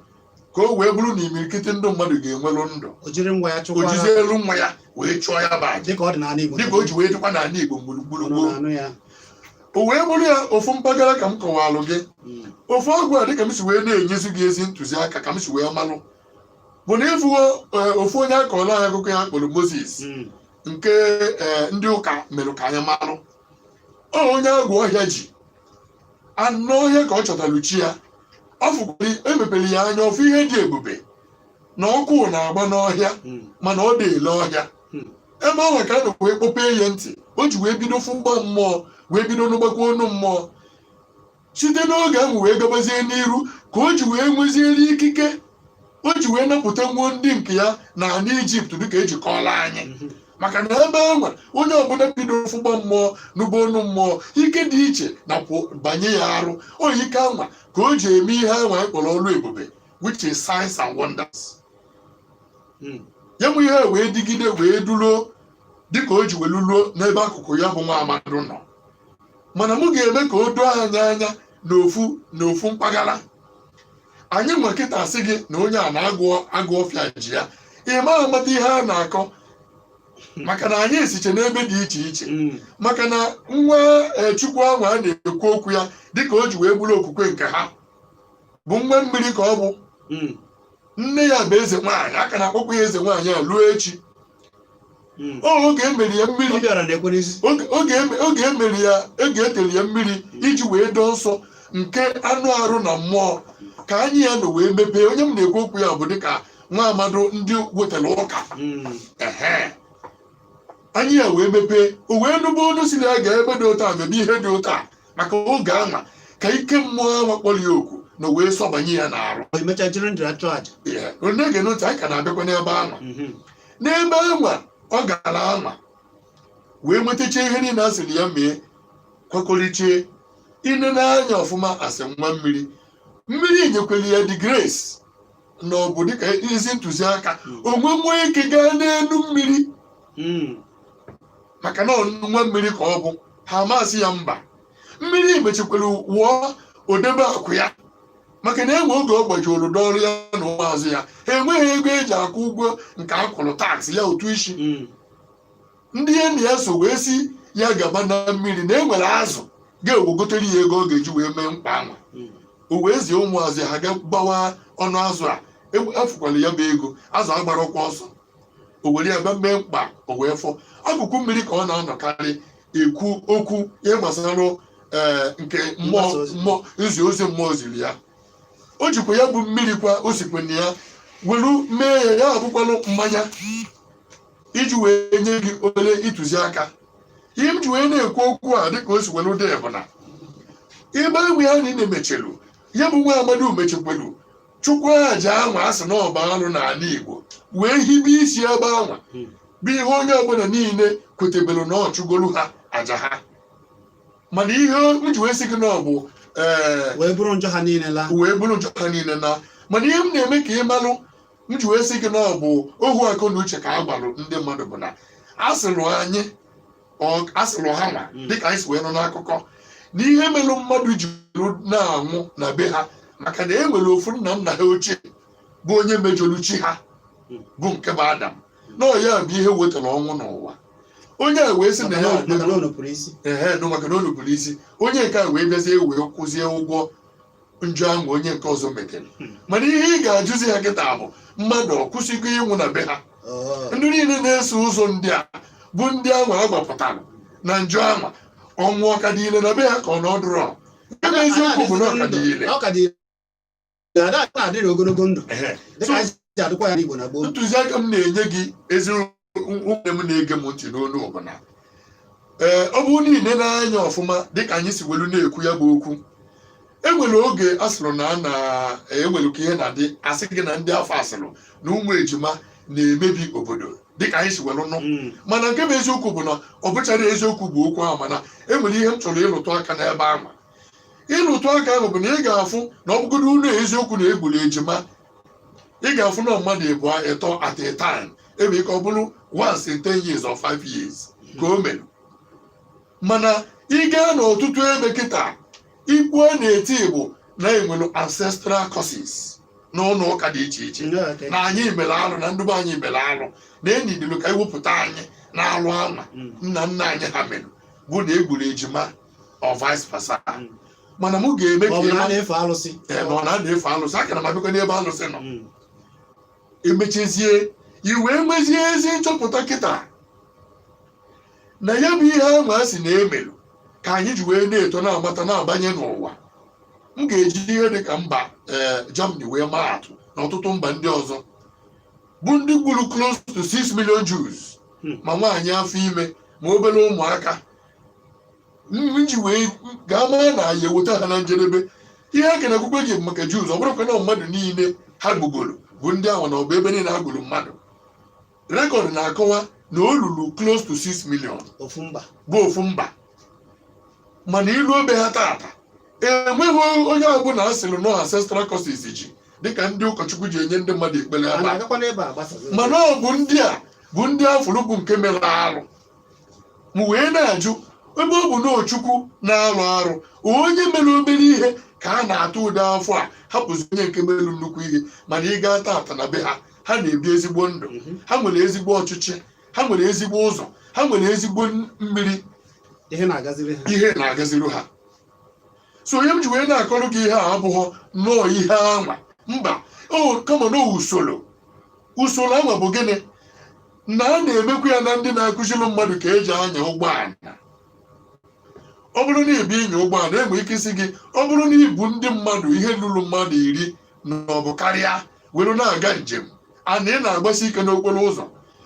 ka o wee bụrụ na imirikiti ndị mmadụ ga-enwelu ndụ. O jiri nwa ya O chụkwara. jizie elu nwa ya wee chụọ ya bụ aja. Dịka ọ dị n'ala Igbo. Dịka o ji wee dịkwa n'ala Igbo gburugburu Unu gboo. na-anụ ya. O wee bụrụ ya, ofu mpaghara ka m kọwalụ gị. Ofu ọgwụ a, dịka m si wee na-enyezi gị ezi ntụziaka ka m si wee malụ, bụ na ịfụwo ofu onye akọọla anyị akụkọ ya kpọrọ Moses, nke ndị ụka mere ka anyị malụ. Ọ onye agụ ọhịa ji anụ ọhịa ka ọ chọtara chi ya. Ọ fụkwara emepere ya anya, ọfụ ihe dị ebube na ọkụ na-agba n'ọhịa, mana ọ dị ele ọhịa. Ebe ahụ ka a nọ wee kpọpee ya ntị, o ji wee bido fụgba mmụọ, wee bido n'ụgbakọ onu mmụọ. Site n'oge ahụ wee gabazie n'iru, ka o ji wee nweziere ikike o ji wee napụta nwuo ndị nke ya na ala Ijipt, dịka ejikọọla anyị. Maka na ebe anwa, onye ọbụla bidoro fụgba mmụọ n'ụgbọ onu mmụọ, ike dị iche na banye ya arụ. O ike anwa ka o ji eme ihe anwa anyị kpọrọ ọrụ ebube, which is signs and wonders. Ya bụ ihe wee dịgide wee duruo dịka o ji wee luluo n'ebe akụkụ ya bụ nwa amadụ nọ. Mana mụ ga-eme ka o doo anyị anya n'ofu n'ofu mpaghara anyị nwe kịta. Sị gị na onye a na-agụ agụ ọfịa ji ya, ị ma amata ihe a na-akọ, maka na anyị esiche n'ebe dị iche iche. Maka na nwa Chukwu ahụ a na-ekwu okwu ya, dịka o ji wee bụrụ okwukwe nke ha, bụ nwa mmiri ka ọ bụ. Nne ya bụ eze nwaanyị, aka na-akpọkwa ya eze nwaanyị a ruo echi. Oge emere ya mmiri Obiọra na-ekwe n'isi. Oge emere ya, oge etere ya mmiri iji wee doo nsọ nke anụ arụ na mmụọ, ka anyị ya nọ wee mepee. Onye m na-ekwu okwu ya bụ dịka nwa amadụ ndị wetara ụka. Ehe, anyị ya wee mepee, o wee nụba olu si na ya ga ebe dị ụtọ a mebe ihe dị ụtọ a, maka oge anwa ka ike mmụọ anwa kpọrọ ya oku na wee sọbanye ya n'arụ. Emechaa jiri ndụ ya chụọ aja. Ihe onye ga ntị, anyị ka na-abịakwa n'ebe anwa. N'ebe anwa ọ gara anwa wee nwetacha ihe niile a sịrị ya mee, kwakọrichie ine n'anya ọfụma, asị nwa mmiri, mmiri nyekwere ya the grace na ọ bụ dịka ezi ntụziaka onwe nwee ike gaa n'elu mmiri, maka na ọ nwa mmiri ka ọ bụ. Ha amasị ya mba, mmiri mechikwara wụọ odebe akụ ya, maka na enwe oge ọ gbajuru dọrụ ya na ụmụazụ ya, ha enweghị ego eji akwụ ụgwọ nke akwụrụ tax ya, ụtụ isi. Ndị enyi ya so wee si ya gaba na mmiri na enwere azụ ga-ewegotere ya ego ọ ga-eji wee mee mkpa anwa. O wee zie ụmụazụ ha ga gbawa ọnụ azụ a, afụkwala ya bụ ego, azụ agbarakwa ọsọ. O were ya bịa mee mkpa, o wee fọ. Akụkụ mmiri ka ọ na-anọkarị ekwu okwu ihe gbasara nke mmụọ. Mgbasa ozi. Mmụọ nzi ozi mmụọ ziri ya, o jikwa ya bụ mmiri kwa, o sikwa na ya welu mee ya, ya abụkwalụ mmanya, iji wee nye gị obere ntụziaka. Ihe m ji wee na-ekwu okwu a dịka o si welu dị bụ na ebe ahụ ya niile mechelu ya bụ nwa amadu mechekwelu chukwu aja anwa a sị na ọba alụ n'ala Igbo, wee hibe isi ebe anwa, bụ ihe onye ọbụla niile kwetebere na ọ chụgolu ha aja ha. Mana ihe m ji wee sị gị na ọ bụ wee bụrụ njọ ha niile laa. Wee bụrụ njọ ha niile na. Mana ihe m na-eme ka ị malụ, m ji wee sị gị na ọ bụ ohu akọ na uche ka a gbalụ ndị mmadụ, bụ na asịlụ anyị asịlụ ha nwa, dịka anyị si wee nọ n'akụkọ na ihe melụ mmadụ ji na-anwụ na be ha, maka na e nwere ofu nna nna ha ochie bụ onye mejọrọ chi ha, bụ nke bụ Adam, na ọ ya bụ ihe wetara ọnwụ n'ụwa. Onye a wee sị na maka ya na maka na o nupụrụ isi. Ehe, nụ, maka na o nupụrụ isi. Onye nke a wee bịazie wee kwụzie ụgwọ njọ ahụ onye nke ọzọ metere. Mana ihe ị ga-ajụzi ya kịta bụ, mmadụ ọ kwụsịgo ịnwụ na be ha? Ndị niile na-eso ụzọ ndị a bụ ndị anwa a gbapụtara na njọ anwa, ọnwụ ọka dị ile na be ha, ka ọ na ọdụrọ? Nke bụ eziokwu bụ na ọka dị ile. Ọ ka dị ile, ada na-adịrị ogologo ndụ dịka anyị si adịkwa ya n'Igbo na gboo. Ntụziaka m na-enye gị, ezi ụmụnne m na-ege m ntị n'olu, bụ na ọ bụrụ niile na-anya ọfụma dịka anyị si welu na-ekwu ya bụ okwu, enwere oge asịrị na a na-enwere ka ihe na-adị, asị gị na ndị afọ asịrị na ụmụ ejima na-emebi obodo, dịka anyị si welu nụ. Mana nke bụ eziokwu bụ na ọ bụchara eziokwu bụ okwu ahụ. Mana enwere ihe m chọrọ ịlụtụ aka n'ebe ahụ. Ịlụtụ aka ahụ bụ na ị ga-afụ na ọ bụgodo ụlọ eziokwu na egburu ejima, ị ga-afụ na mmadụ ịbụọ ịtọ at a time, ebe ike ọ bụrụ once in 10 years or 5 years ka o mere. Mana ị gaa n'ọtụtụ ebe kịta, ikwu a na-eti bụ na enwere ancestral curses n'ụlọ ụka dị iche iche, na anyị mere alụ, na ndụbe anyị mere alụ, na enyidilu ka ewepụta anyị na-alụ anwa nna nna anyị ha mere, bụ na egburu ejima or vice versa. Mana mụ ga-eme ka ọ bụ ị na a ma na-efe alụsị. Ee, na ọ na-efe alụsị, aka na m abịakwa n'ebe alụsị nọ. Emechezie i wee nwezie ezi nchọpụta kịta na ya bụ ihe ahụ a sị na emelu. Ka anyị ji wee na-eto, na-amata, na-abanye n'ụwa, m ga-eji ihe dị ka mba Germany wee maa atụ na ọtụtụ mba ndị ọzọ bụ ndị gburu close to 6 million Jews, ma nwaanyị afọ ime, ma obere ụmụaka. M ji wee gaa mara na anyị eweta ha na njedebe. Ihe a kere akwụkwọ ji bụ maka Jews. Ọ bụrụkwa na mmadụ niile ha gbugoro bụ ndị ahụ na ọ bụ ebe niile ha gburu mmadụ, record na-akọwa na o ruru close to 6 million. Ofu mba. Bụ ofu mba, mana ilu obe ha tata, enweghị onye ọbụla a sịrị no ancestral curses ji, dịka ndị ụkọchukwu ji enye ndị mmadụ ekpere a ebe a. Na-agakwa n'ebe a gbasazi. Mana ọ bụ ndị a bụ ndị afụrụ bụ nke mere arụ. M wee na-ajụ, ebe ọ bụ na Ochukwu na-arụ arụ, onye mere obere ihe ka a na-atụ ụdị afọ a, hapụzi onye nke mere nnukwu ihe. Mana ị gaa tata na be ha, ha na-ebi ezigbo ndụ. Ha nwere ezigbo ọchịchị, ha nwere ezigbo ụzọ, ha nwere ezigbo mmiri. Ihe na-agaziri ha. Ihe na-agaziri ha. So onye m ji wee na-akọrọ gị ihe a abụghọ nnọọ ihe anwa mba o, kama na usoro usoro anwa bụ gịnị na a na-emekwa ya na ndị na-akụziri mmadụ ka eji anya ụgbọala. Ọ bụrụ na ibu ịnya ụgbọala, enwere ike isi gị, ọ bụrụ na ibu ndị mmadụ, ihe lụrụ mmadụ 10 na ọ bụ karịa, were na-aga njem, ana ị na-agbasi ike n'okporo ụzọ,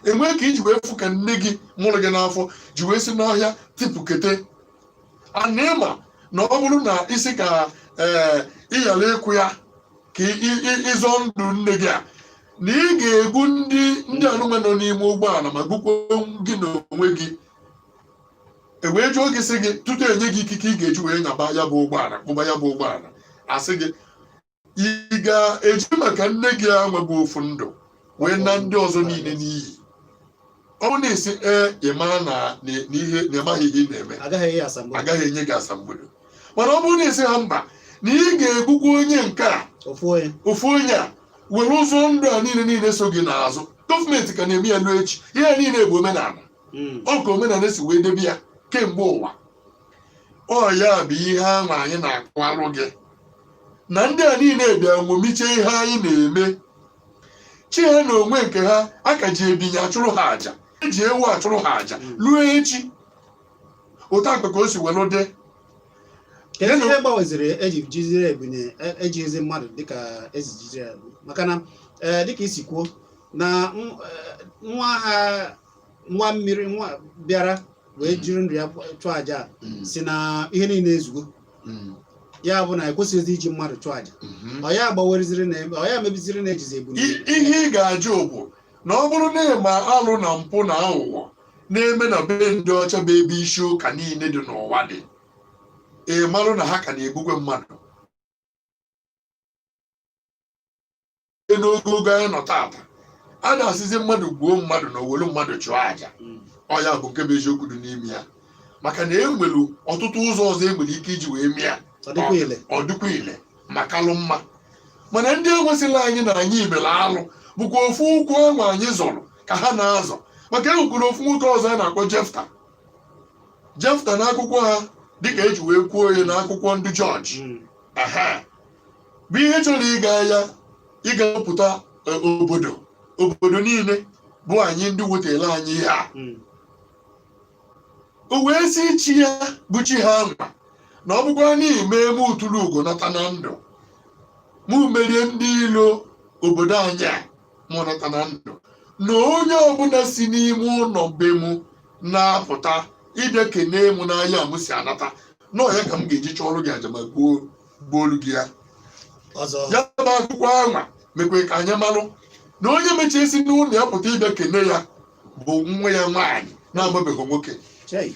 enwee ka iji wee fụ ka nne gị mụrụ gị n'afọ ji wee si n'ọhịa tipụkete, ana ịma na ọ bụrụ na isi ka ee ị ghara ịkwụ ya ka ịzọ ndụ nne gị a, na ị ga-egbu ndị anụnwa nọ n'ime ụgbọala ma gbukwa gị n'onwe gị. E wee jụọ gị, sị gị, tutu enye gị ikike ị ga-eji wee nyaba ya bụ ụgbọala, kpụba ya bụ ụgbọala, asị gị, ị ga-eji maka nne gị anwa bụ ofu ndụ wee na ndị ọzọ niile n'iyi? Ọ bụrụ na isi ee, ị mara na ihe na ịmaghị ihe ị na-eme. Agaghị enye asambodo. Agaghị enye gị asambodo. Mana ọ bụrụ na isi ha mba, na ị ga-egbukwa onye nke a, ofu onye, ofu onye a, were ụzọ ndụ a niile so gị n'azụ. Gọọmenti ka na-eme ya n'echi. Ihe niile bụ omenala. Ọ ka omenala si wee debe ya kemgbe ụwa. Ọ ya bụ ihe ahụ anyị na-akọwarụ gị, na ndị a niile bịa ṅomiche ihe anyị na-eme. Chi ha na onwe nke ha aka ji ebinye achụrụ ha àjà, eji ewu achụrụ ha àjà ruo echi. Otu akpa ka o si were dị. Kedu ihe gbanweziri eji jiziri ebinye, ejighịzi mmadụ dịka ezi jiziri ya? Maka na dịka isi kwuo na nwa ha, nwa mmiri, nwa bịara wee jiri ndụ ya chụọ àjà a, si na ihe niile ezugo, ya bụ na ekwesịghịzi iji mmadụ chụọ àjà. Ọ ya gbanwereziri na ọ ya mebiziri na ejizi ebunye? Ihe ị ga-ajụ bụ na ọ bụrụ na ịma alụ na mpụ na aghụghọ na-eme na be ndị ọcha, bụ ebe isi ụka niile dị n'ụwa dị, ị marụ na ha ka na-egbukwe mmadụ n'ogogo anyị nọ tata. A na-asịzi mmadụ gbuo mmadụ na owelu mmadụ chụọ àjà. Ọ ya bụ nke bụ eziokwu dị n'ime ya, maka na e nwere ọtụtụ ụzọ ọzọ e nwere ike iji wee mịa. Ọ dịkwa ile. Ọ dịkwa ile ma kalụ mma. Mana ndị enwesịla anyị na anyị mere alụ bụkwa ofu ụkwụ ahụ anyị zọrọ ka ha na-azọ, maka e nwekwara ofu nwoke ọzọ a na-akpọ Jefta. Jefta, n'akwụkwọ ha, dịka eji wee kwuo ya n'akwụkwọ ndị jọji, aha bụ ihe chọrọ ịga ya ịga pụta obodo niile bụ anyị ndị wetara anyị ihe a. O wee sị chi ya, bụ chi ha nwa, na ọ bụkwa n'ime eme utulu ugo nata na ndụ, mụ merie ndị ilo obodo anyị a, mụ nata na ndụ, na onye ọbụla si n'ime ụlọ be mụ na-apụta ịbịa kenee mụ n'ahịa mụ si anata nọọ ya ka m ga-eji chọọrọ gị aja ma gbuolu gị ya. Ọzọ. Ya bụ akwụkwọ anwa mekwe ka anyị malụ na onye mechie si n'ụlọ ya pụta ịbịa kene ya bụ nwa ya nwaanyị na-amabeghị nwoke. Chei.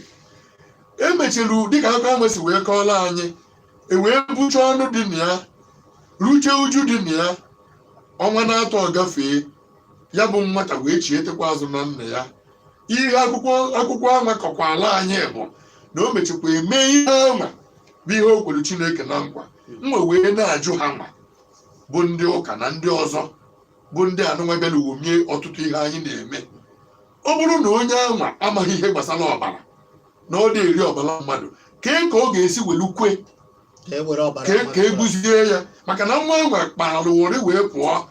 Emechelu dịka akụkọ ahụ si wee kọọrọ anyị, e wee bucha ọnụ dị na ya, ruche uju dị na ya. Ọnwa na-atọ gafee, ya bụ nwata wee chietekwa azụ na nna ya. Ihe akwụkwọ anwa kọkwala anyị bụ na o mechikwa eme ihe anwa bụ ihe o kwere Chineke na nkwa. Nwe wee na-ajụ ha nwa bụ ndị ụka na ndị ọzọ bụ ndị anụnwa bịara wumie ọtụtụ ihe anyị na-eme, ọ bụrụ na onye anwa amaghị ihe gbasara ọbara, na ọ dị eri ọbara mmadụ, kee ka ọ ga-esi welu kwe ka e were ọbara ka mmadụ ka egbuzie ya? Maka na nwa anwa kpara ụrị wee pụọ,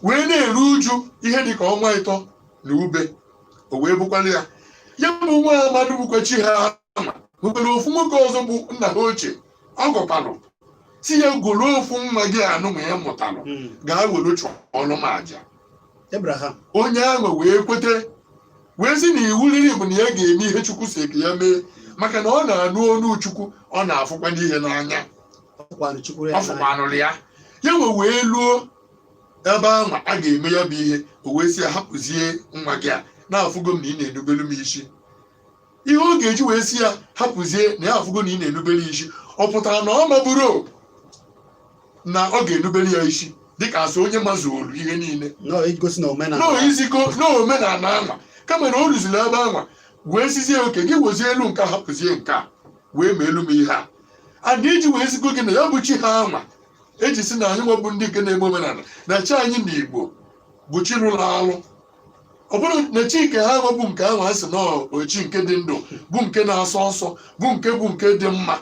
wee na-eru uju ihe dịka ọnwa 3 na ube, o wee bukwara ya. Ya bụ nwa amadu bụkwa chi ha anwa. Nwekwara ofu nwoke ọzọ bụ nna ha ochie ọ gọkwanụ si ya golo ofu nwa gị anụ ma ya mụtalụ, gaa were chụọlụ m aja. Abraham. Onye ahụ wee kwete, wee sị na iwu riri bụ na ya ga-eme ihe Chukwu si ka ya mee, maka na ọ na-anụ olu Chukwu, ọ na-afụkwa n'ihe n'anya. Ọfụkwanụ Chukwu ya ọ n'anya. Fụkwanụrụ ya, ya nwe wee luo ebe ahụ a ga-eme ya bụ ihe, o wee sị ya hapụzie nwa gị a, na-afụgo m na ị na-enubelu m isi. Ihe ọ ga-eji wee sị ya hapụzie na ya afụgo na ị na-enubere ya isi, ọ pụtara na ọ maburu na ọ ga-enubere ya isi dịka asị onye mazuolu ihe niile. Nọọ igosi na omenala. N'oiziko n'omenala anwa, kama na o ruziri ebe anwa wee sizie oke gị wezie elu nke a, hapụzie nke a wee ma elu m ihe a and iji wee zigo gị na ya bụ chi ha anwa eji si na anyị nwebụ ndị nke na-eme omenala na chi anyị na Igbo bụ chi rụrụ alụ. Ọ bụrụ na chi nke ha nwebụ nke ahụ ha si na ochi nke dị ndụ, bụ nke na-asọ nsọ, bụ nke dị mma,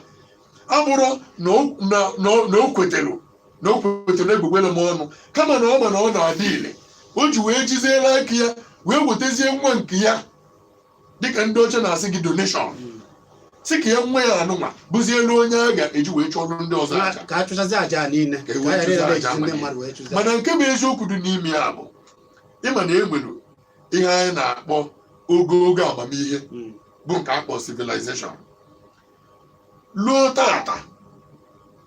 abụrụ na o- na na o kwetere na o kwetere egbugbere m ọnụ, kama na ọ ma na ọ na-adị ile, o ji wee jiziela aka ya wee wetazie nwa nke ya, dịka ndị ọcha na-asị gị donation, si ka ya nwa ya anụnwa bụzie elu onye a ga-eji wee chụọrọ ndị ọzọ aja. Ka a chụchazi aja a niile. Ka e ka wee a ghara chụzie ịdị aja ejizi ndị ahụ. mmadụ wee chụzie. Mana nke bụ eziokwu dị n'ime ya bụ ịma na e nwere ihe anyị na-akpọ ogogo amamihe, bụ nke akpọ civilization. Luo tata,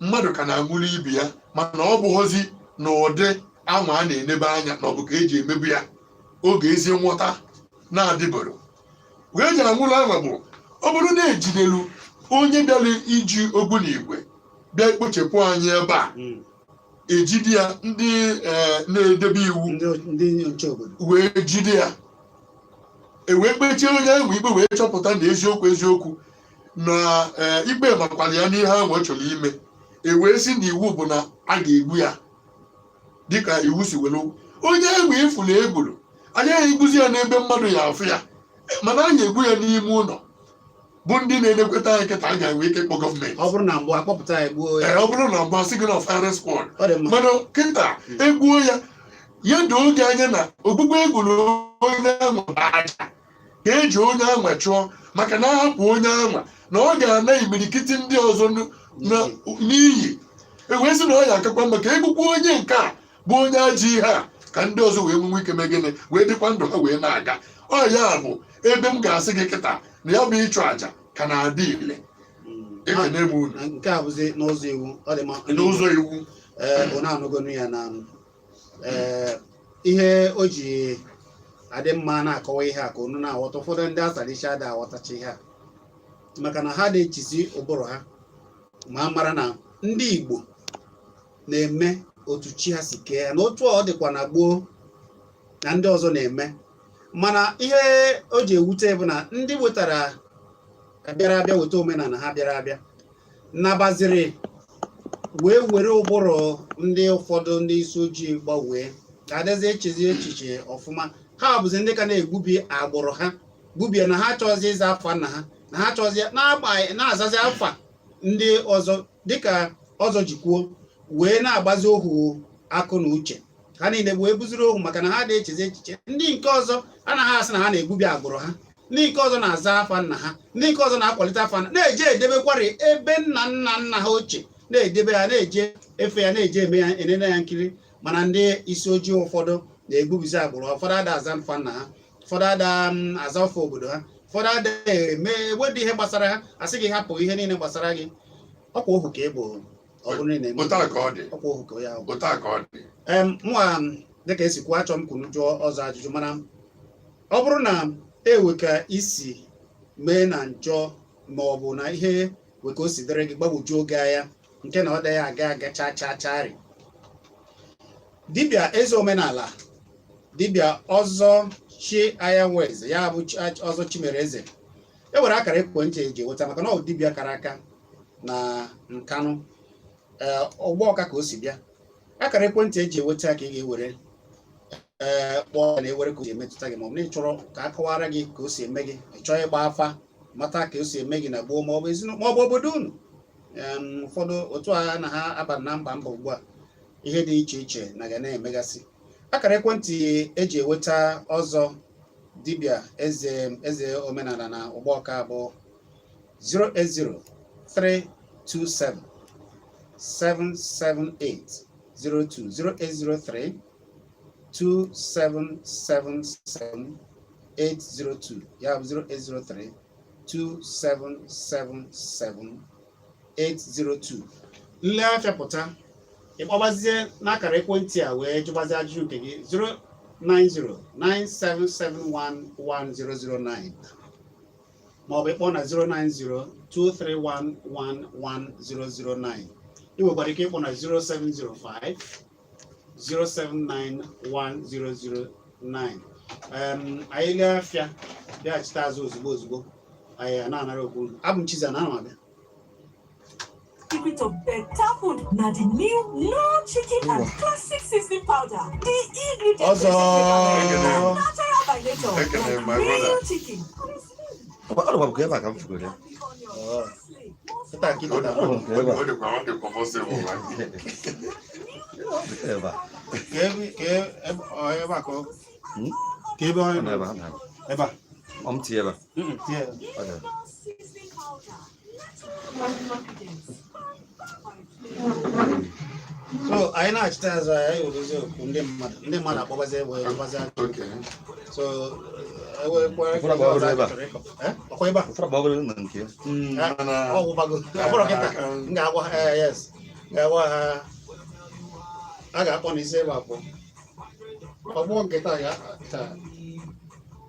mmadụ ka na-anwụrụ ibi ya, mana ọ bụghọzi na ụdị anwa a na-enebe anya na ọ bụ ka eji emebu ya oge ezi nghọta na-adịboro wee ji anwụrụ anwa. Bụ ọ bụrụ na ejidelu onye bịara iji ogbunigwe bịa kpochapụ anyị ebe a, ejide ya, ndị na-edebe iwu ndị nche obodo wee jide ya, e wee kpechie onye ahụ ikpe, wee chọpụta na eziokwu eziokwu na ikpe makwara ya n'ihe ahụ ọ chọrọ ime, e wee sị na iwu bụ na a ga-egbu ya dịka iwu si were. Onye ahụ ifuru egburu, agaghị egbuzi ya n'ebe mmadụ ya afụ ya, mana a ga-egbu ya n'ime ụlọ, bụ ndị na-enekweta anyị kịta a ga-enwe ike ịkpọ gọọmenti. Ọ bụrụ na mbụ akpọpụta ya gbuo ya. Ee, ọ bụrụ na mbụ asị gị na firing squad. Ọ dị mma. Mana kịta egbuo ya, ya doo oge anya na ogbugbu egburu onye ahụ bụ aja ka eji onye anwa chụọ, maka na ahapụ onye anwa na ọ ga-ana imirikiti ndị ọzọ n'iyi. Ewee sị na ọ ya akakwa mma ka egbukwa onye nke a bụ onye ajọ ihe a, ka ndị ọzọ wee nwee ike mee gịnị, wee dịkwa ndụ ha wee na-aga. Ọ ya bụ ebe m ga-asị gị kịta na ya bụ ịchụ àjà ka na-adị ile. Ekene m unu. Na nke a bụzi n'ụzọ iwu. Ọ dị mma. N'ụzọ iwu. Ee, ụnụ anụgonu ya na ee ihe o ji adị mma na-akọwa ihe a ka unu na-aghọta. Ụfọdụ ndị asalicha ada aghọtacha ihe a, maka na ha na-echizi ụbụrụ ha ma a mara na ndị Igbo na-eme otu chi ha si kee ya na otu ọ dịkwa na gboo na ndị ọzọ na-eme. Mana ihe o ji ewute bụ na ndị wetara bịara abịa weta omenala ha bịara abịa nabaziri wee were ụbụrụ ndị ụfọdụ ndị isi ojii gbanwee ka adịzi echezi echiche ọfụma. Ha bụzi ndị ka na-egbubi agbụrụ ha gbubie, na ha achọzi ịza afa nna ha, na ha achọzi na-azazi afa ndị ọzọ, dịka ọzọ ji kwuo, wee na-agbazi ohu akụ na uche ha niile wee buziri ohu, maka na ha na-echezi echiche. Ndị nke ọzọ anaghị asị na ha na-egbubi agbụrụ ha. Ndị nke ọzọ na-aza afa nna ha, ndị nke ọzọ na-akwalite afa nna, na-eje edebekwari ebe nna nna nna ha ochie na-edebe ya, na-eje efe ya, na-eje eme ya, enene ya nkiri. Mana ndị isi ojii ụfọdụ na-egbubizi agbụrụ ha. Ụfọdụ ada aza mfa nna ha, ụfọdụ ada aza ofe obodo ha, ụfọdụ ada eme ewedị ihe gbasara ha. Asị gị hapụ ihe niile gbasara gị, ọkwa ohu ka ị bụ. Ọ bụrụ na ị na-eme Otu a ka ọ dị. Ọkwa ohu ka ya bụ. Otu a ka ọ dị. Mụa dịka esi kwuo, achọ m kwunu jụọ ọzọ ajụjụ, mana ọ bụrụ na ewe ka isi mee na njọ ma ọ bụ na ihe we ka o si dịrị gị gbagwojuo oge anya nke na ọ dịghị aga aga chaa chaa chaarị, dibịa eze omenala, dibịa ọzọ chi anyanwụ eze, ya bụ ọzọ Chimere eze, e nwere akara ekwentị eji enweta, maka na ọ bụ dibịa kara aka na Nkanụ, ee, ọgbọ ọka ka o si bịa. Akara ekwentị eji enweta ka ị ga-ewere ee kpọọ na ewere ka o si emetụta gị, maọbụ na ị chọrọ ka a kọwara gị ka o si eme gị, ị chọọ ịgba afa mata ka o si eme gị na gboo, maọbụ ezinụlọ, maọbụ obodo unu. Ụfọdụ otu a na ha aba na mba mba ugbu a, ihe dị iche iche na ga na-emegasị. Akara ekwentị eji enweta ọzọ dibịa eze eze omenala na ụgbọọka bụ 080 327 778 02, 0803 2777 802. Ya bụ 0803 2777 802. Nle afịa pụta, ịkpọbazie n'akara ekwentị a wee jụbazie ajụjụ nke gị, 090 9771 1009, maọbụ ịkpọ na 090 231 11009. Ị nwekwara ike ịkpọ na 0705 079 1009. Anyị lee afịa, bịaghachite azụ ozugbo ozugbo, anyị na-anara okwu unu. Abụ m Chiza na ana m abịa. Secret of better food na the new No Chicken and Classic Seasoning Powder. The ingredient Ọzọ. natural by nature. Ekene, like my real brother. chicken. Ọ dịkwa ebe a ka m fugoro ya. Kịta ka ị Ọ chetara. dịkwa possible, man. Ebe a. Ka ebe ọ ebe a ka ọ Hmm? ka ebe ọ Ọ nọ nọ ebe a, ọ nọ ebe a. Ebe a. Ọ m tinye ebe a. Tie ya. Ọ dị. Seasoning powder. Natural ingredients. By flavor. So anyị na-achịta azụ, anyị werezi okwu ndị mmadụ akpọbazie wee jụbazie ajụjụ. Okay. So ewekwa Ụfọdụ agbagoro ebe a. Eh? Ọkwa ebe a. Ụfọdụ agbagoro na nke ya. Mana Ọ gwụbago. Ọ bụrụ kịta m ga-agwa ha, yes, m ga-agwa ha a ga-akpọ n'isi ebe a pụọ. Ọgbọ nke taa ga taa.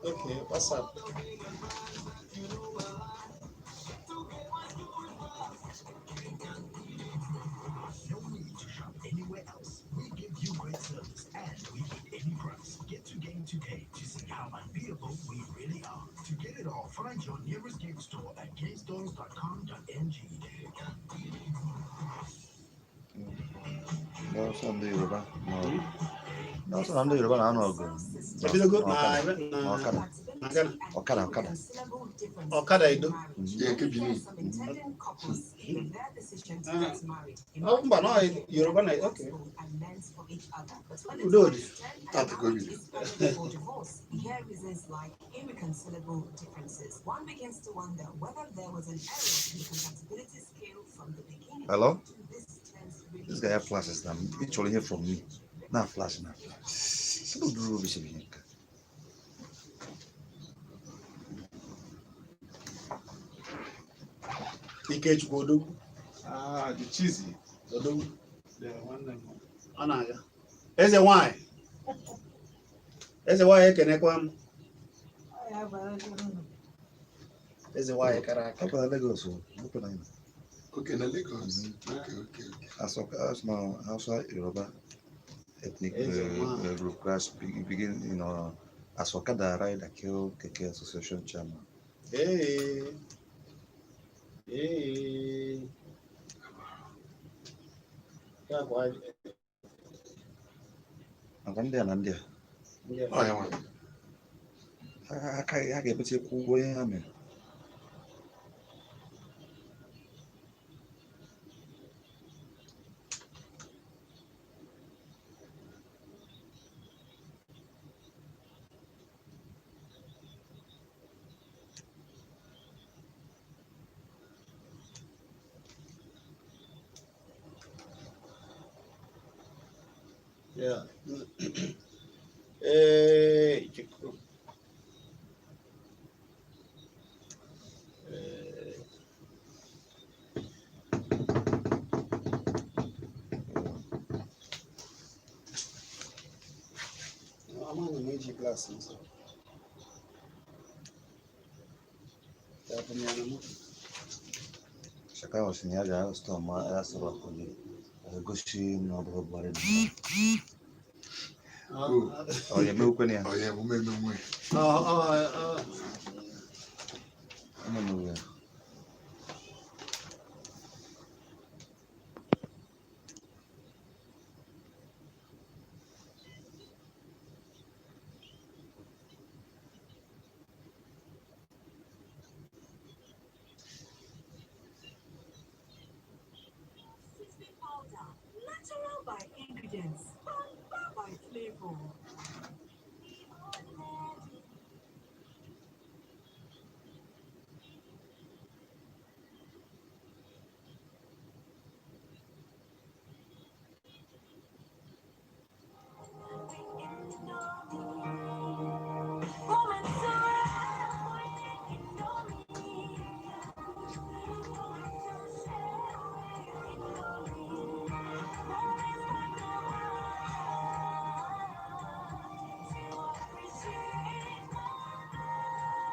Okay, WhatsApp. No need to shop anywhere else. We give you great service and we beat any price. Get to game today to see how unbeatable we really are. To get it all, find your nearest game store at gamestores.com.ng. N'ọsọ ndị Yoruba n'ọsọ na ndị Yoruba na-anọ ọgụ. Ebidogo na Ọkada. na Ọkada. Na Ghana. Ọkada, ọkada. Ọkada Edo. Yeah, nke Benin. Ah, ọ mba na ọ Yoruba na okay. Udo dị. Tata ka o bido. Here reasons like irreconcilable differences. One begins to wonder whether there was an error in the compatibility scale from the beginning. Hello? Do these terms really This guy have flashes now. He chọrọ hear from me. Na flash, na flash. Sị ụdịrị obi siri ihe nke a. Ikechukwu Odogwu. Ah, the cheesy. Odogwu. The one m. Ọ na-aga. Eze nwanyị. Eze nwanyị, ekenekwa m. Eze nwanyị kara aka. Ọ kwara Lagos o, ọ kwara na Okay, na Lagos. Okay. Asọ na Hausa Yoruba ethnic Eze nwanyị. Group clash begin in as Okada rider kill Keke Association chairman. Ee. Ee. Ya bụ Maka ndị a na ndị a, ndị a. Ọ ya nwa. Ha ga-emecha kwụ ụgwọ ihe ha mere. Ya. Ee, Chukwu. Ee. Amaghị m eji glaasị nsọ. Ya bụ ya na moto. Shaka sị na ya ga-storm Aso Rock onye gosi na ọ bụrụ Buhari na ọ ya emewukwe ya. Ọ ya emume emume. Ọ. Ememewu ya. Seasoning powder, natural by ingredients, by flavor.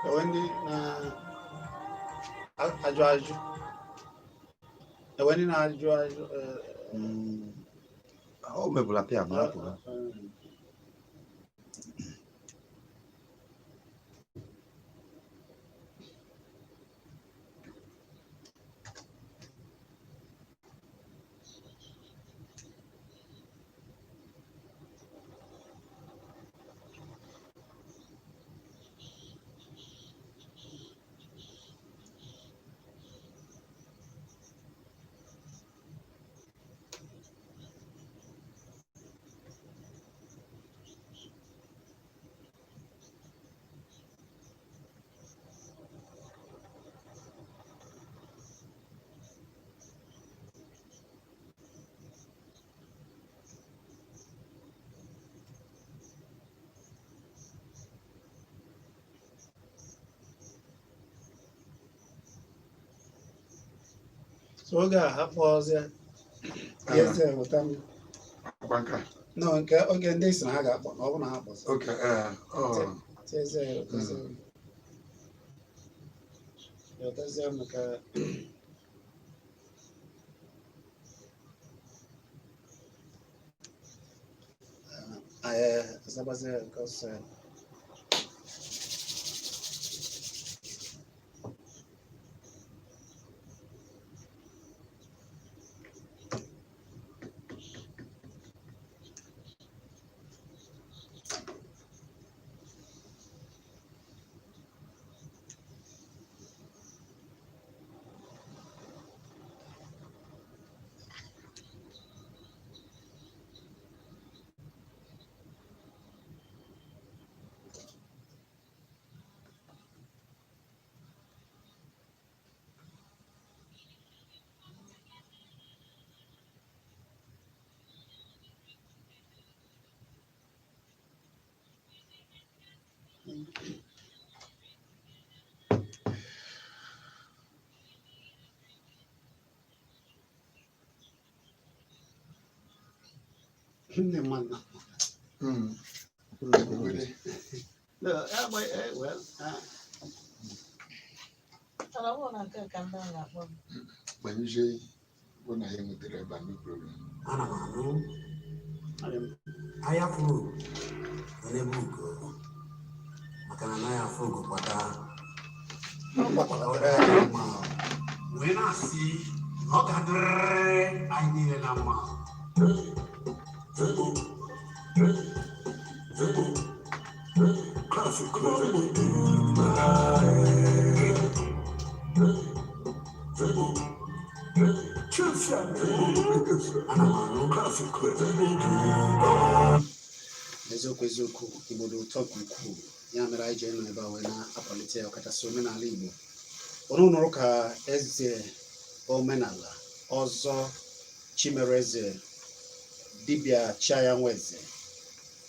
Enwe ndị na-ajụ ajụ, enwe ndị na-ajụ ajụ. O mebụla pịa ma hapụga. So oge a hapụ ọzọ ya eze weta m. Akwa nke a. No, nke oge ndị si na ha ga-akpọ na ọ bụ na ha kpọsị. Okay, ee, ọ Eze wetazie m. Wetazie m ka anyị azabazie nke ọsọ ya. Ndị mmadụ. Obodo. No, well, Mana ọ bụrụ na nke a ka ndị a ga-akpọ m. Gbanyụzie bụ na ya nwetara ebe a, no problem. Ana m anụ. Adị m. Ahịa furu nọ n'ebe ugo, maka na anaghị afụ ugo kwata. Ọ gbakọtara ya mma, wee na-asị na ọ ga-adịrịrị anyị niile na mma. Ana m anụ. Eziokwu, eziokwu, Igbo dị ụtọ nke ukwuu. Ya mere anyị ji nọ ebe a wee na-akwalite ya, ọkachasị omenala Igbo. Unu nụrụ ka eze omenala ọzọ Chimereze, dibịa Chiayanweze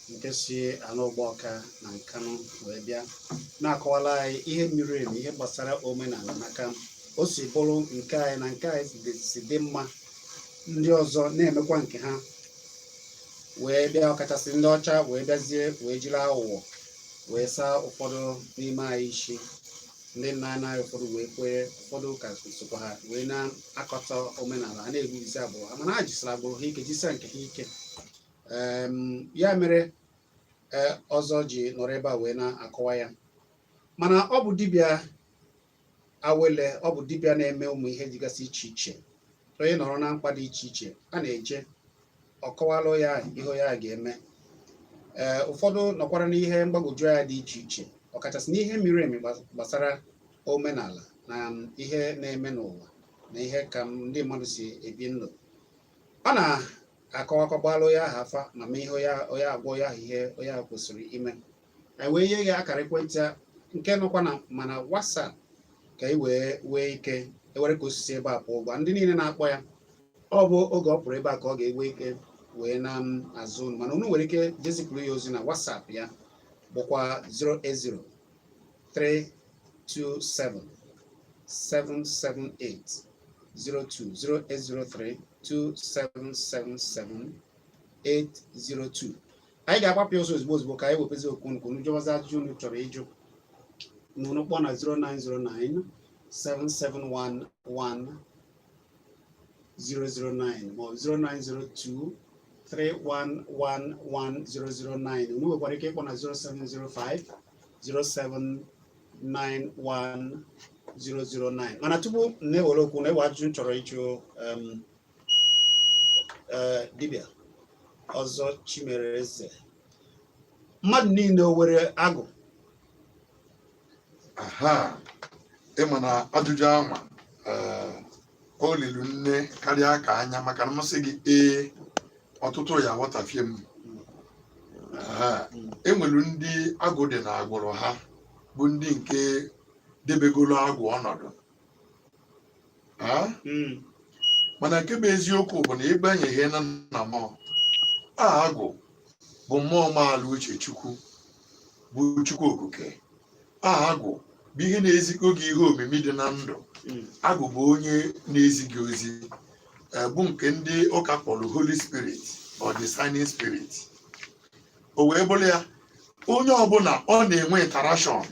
nke si ala Ụgbọka na Nkanụ wee bịa na-akọwala anyị ihe miri emi, ihe gbasara omenala, n'aka o si bụrụ nke anyị na nke anyị si dị mma, ndị ọzọ na-emekwa nke ha wee bịa, ọkachasị ndị ọcha wee bịazie wee jiri aghụghọ wee saa ụfọdụ n'ime anyị isi. Ndị nna nna anyị ụfọdụ wee kwee, ụfọdụ ka sokwa ha wee na-akọta omenala a, na-egbuzi agbụrụ ha, mana ha jisara agbụrụ ha ike, jisia nke ha ike. Ya mere ọzọ ji nọrọ ebe a wee na-akọwa ya. Mana ọ bụ dibịa awele, ọ bụ dibịa na-eme ụmụ ihe dịgasị iche iche. Onye nọrọ na mkpa dị iche iche a na-eje, ọ kọwalụ ya ihe ya ga-eme. Ee, ụfọdụ nọkwara n'ihe mgbagwoju anya dị iche iche, ọkachasị n'ihe miri emi gbasara omenala na ihe na-eme n'ụwa na ihe ka ndị mmadụ si ebi ndụ. Ọ na-akọwakọgbalụ ya aha afa ma mee ihe onye agwọ ya ahụ, ihe onye ahụ kwesịrị ime. Anyị wee nye ya akara ekwentị a nke nọkwa na mana WhatsApp ka ị wee nwee ike ewere ka osisi ebe a pụọ ụgwọ ndị niile na-akpọ ya. Ọ bụ oge ọ pụrụ ebe a ka ọ ga-enwe ike wee na azụ unu, mana unu nwere ike jezipụrụ ya ozi na WhatsApp ya, bụkwa 080 327 778 02, 0803 2777 802. Anyị ga-agbapụ ya ọsọ ozugbo ozugbo ka anyị wepụzi okwu unu, ka unu jụwazi ajụjụ unu chọrọ ịjụ. Na unu kpọọ na 0909 771 1009 ma ọ bụ 0902 3111009. Unu nwekwara ike ịkpọ na 0705 0791009. Mana tupu m na-ewere okwu na ewe ajụjụ m chọrọ ịjụ dibịa ọzọ Chimereze, mmadụ niile o were agụ? Aha, ịma na ajụjụ anwa, ee, o lilu nne karịa ka anya, maka na mmasị gị, ee, ọtụtụ ya aghọtafie m. Aha, enwelu ndị agụ dị na agbụrụ ha, bụ ndị nke debegolo agụ ọnọdụ ha. Mana nke bụ eziokwu bụ na ịbanyeghị na mmụọ a, agụ bụ mmụọ maala uche Chukwu, bụ Chukwu Okike. Aha agụ bụ ihe na-ezikọ gị ihe omimi dị na ndụ. Agụ bụ onye na-ezi gị ozi, bụ nke ndị ụka kpọrọ Holy Spirit or discerning spirit. O wee bụrụ ya, onye ọbụla ọ na-enwe interaction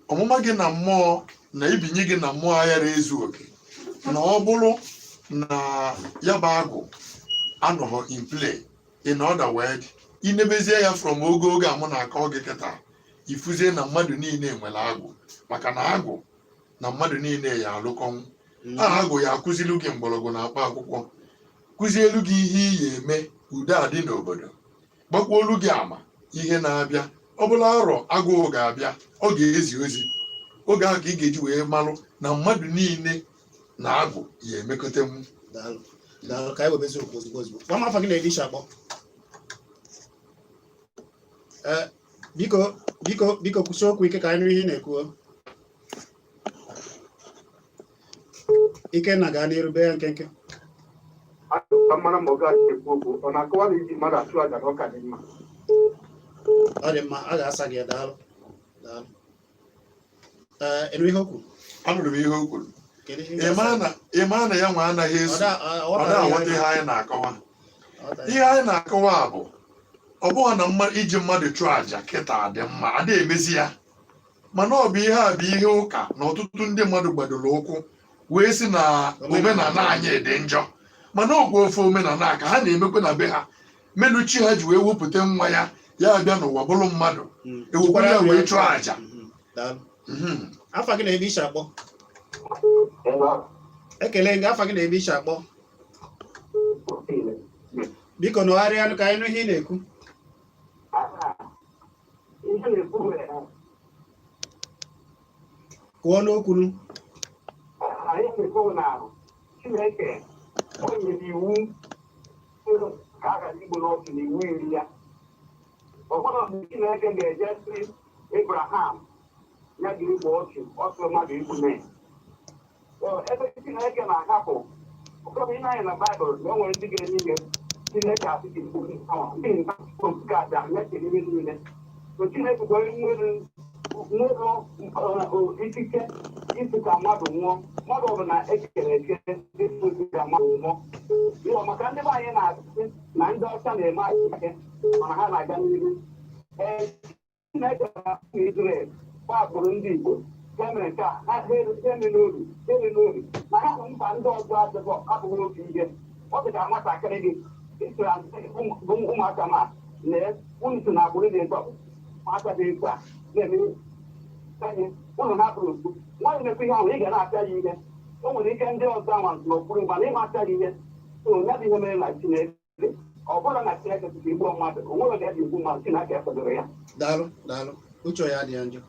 ọmụma gị na mmụọ na ibinye gị na mmụọ aghara ezu oke, na ọ bụrụ na ya bụ agụ anọghọ in play. In other word, inebezie ya from oge oge a mụ na-akọ gị kịta, ifuzie na mmadụ niile nwere agụ, maka na agụ na mmadụ niile ya alụkọnwụ. Aha agụ ya akụzilu gị mgbọrọgwụ na akpa akwụkwọ, kụzielu gị ihe ị ya eme udo adị n'obodo, gbakwuolu gị ama ihe na-abịa. Ọ bụla arọ agụụ ga-abịa, ọ ga-ezi ozi oge ahụ ka ị ga-eji wee malụ na mmadụ niile na agụ ya emekọtanwu. Daalụ, daalụ. Ka anyị webezi okwu ozugbo ozugbo. Gwa m afa gị na ebe isi akpọ. Ee, biko, biko, biko, kwụsị okwu ike ka anyị nụ ihe ị na-ekwu. Ikenna, gaa n'iru, bee ya nkenke. Ka mara ma ọ ga-ekwu okwu, ọ na-akọwa na iji mmadụ achụ aja na ọ ka dị mma. Ọ dị mma, a ga-asa gị ya. Daalụ, daalụ. Ee, ịnụ ihe o kwuru? Anụrụ m ihe o kwuru. Kedu ihe ị Ị ga-asa? maa na ya nwa anaghị Ọ eso ọ ọ ghọtara na-aghọta ihe anyị na-akọwa. Ọ Ihe anyị na-akọwa bụ, ọ bụghị na iji mmadụ chụọ àjà kịta dị mma, ada emezi ya, mana ọ bụ ihe a bụ ihe ụka na ọtụtụ ndị mmadụ gbadoro ụkwụ wee sị na omenala anyị dị njọ. Mana ọgwụ ofe omenala a ka ha na-emekwa na be ha, melu chi ha ji wee wepụta nwa ya, ya abịa n'ụwa bụrụ mmadụ, ewekwara ya wee chụọ àjà. Daalụ. Afa gị na ebe isi akpọ? Ekele gị. Afa gị na ebe isi akpọ, biko. Nọgharịa ka anyị nụ ihe ị na-ekwu. Ihe na-ekwu nwere Kwuo n'okwu nụ. Anyị na-ekwu na Chineke o nyere iwu ka a ghara igbu n'otu na iwu iri ya. Ọ bụrụ mgbe Chineke ga-eje sị Abraham ya jiri igbu ọchụ ọsọ mmadụ igbu na ebe Chineke na-ahapụ ụfọdụ ihe anyị na Baịbụl na o nwere ndị ga-eme ihe Chineke asị gị gbuo ndị nke aja ya kere ihe niile. So Chineke bụ onye nwere ikike isi ka mmadụ nwụọ. Mmadụ ọbụla ekere eke isi ka mmadụ nwụọ. Ịghọ maka ndị be anyị na-asị na ndị ọcha na-eme anyị ike, mana ha na-aga n'ihu. Ee, Chineke na Israel gbapụrụ ndị Igbo. Ha mere nke a, ha eme n'oru eme n'oru, ma ha bụ mba ndị ọzọ adịghị abụghị otu ihe. Ọ dị ka nwatakịrị gị isoro ụmụaka ma lee unu so na agbụrụ dị etu a, ụmụaka dị etu a na-eme ihe ụnụ na-apụrụ okpu nwaanyị na-ekwu ihe ahụ, ị ga na-apịa ya ihe. O nwere ike ndị ọzọ anwa n'okpuru, mana ịma apịa ya ihe. So ya bụ ihe mere na Chineke, ọ bụrụ na Chineke tụtụ igbu mmadụ, o nwere oge eji igbu mmadụ, Chineke ekwadoro ya. Daalụ, daalụ. Uche ya adịghị njọ.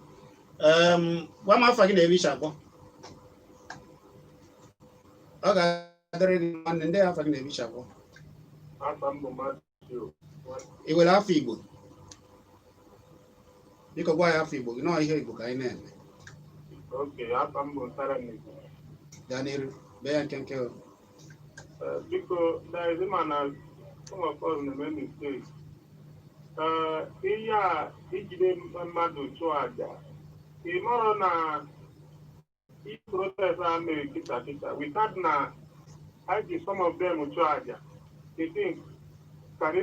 Gwa m afa gị na ebe isi akpọ. Ọ ga-adịrị gị, nwanne. Ndị afa gị na ebe isi akpọ? Afa m bụ Matthew. Ị were afọ Igbo? Biko gwa ya afọ Igbo gị nọọ, ihe Igbo ka anyị na-eme. Okay, afa m bụ Nsara N'Igbo. Gaa n'iru, bee ya nkenke o. Biko, there is ma na some of us na-eme mistake. Ihe a ijide mmadụ chụọ àjà, ị marọ na i protest a mere kịta kịta without na I ji some of them chụọ àjà, they think that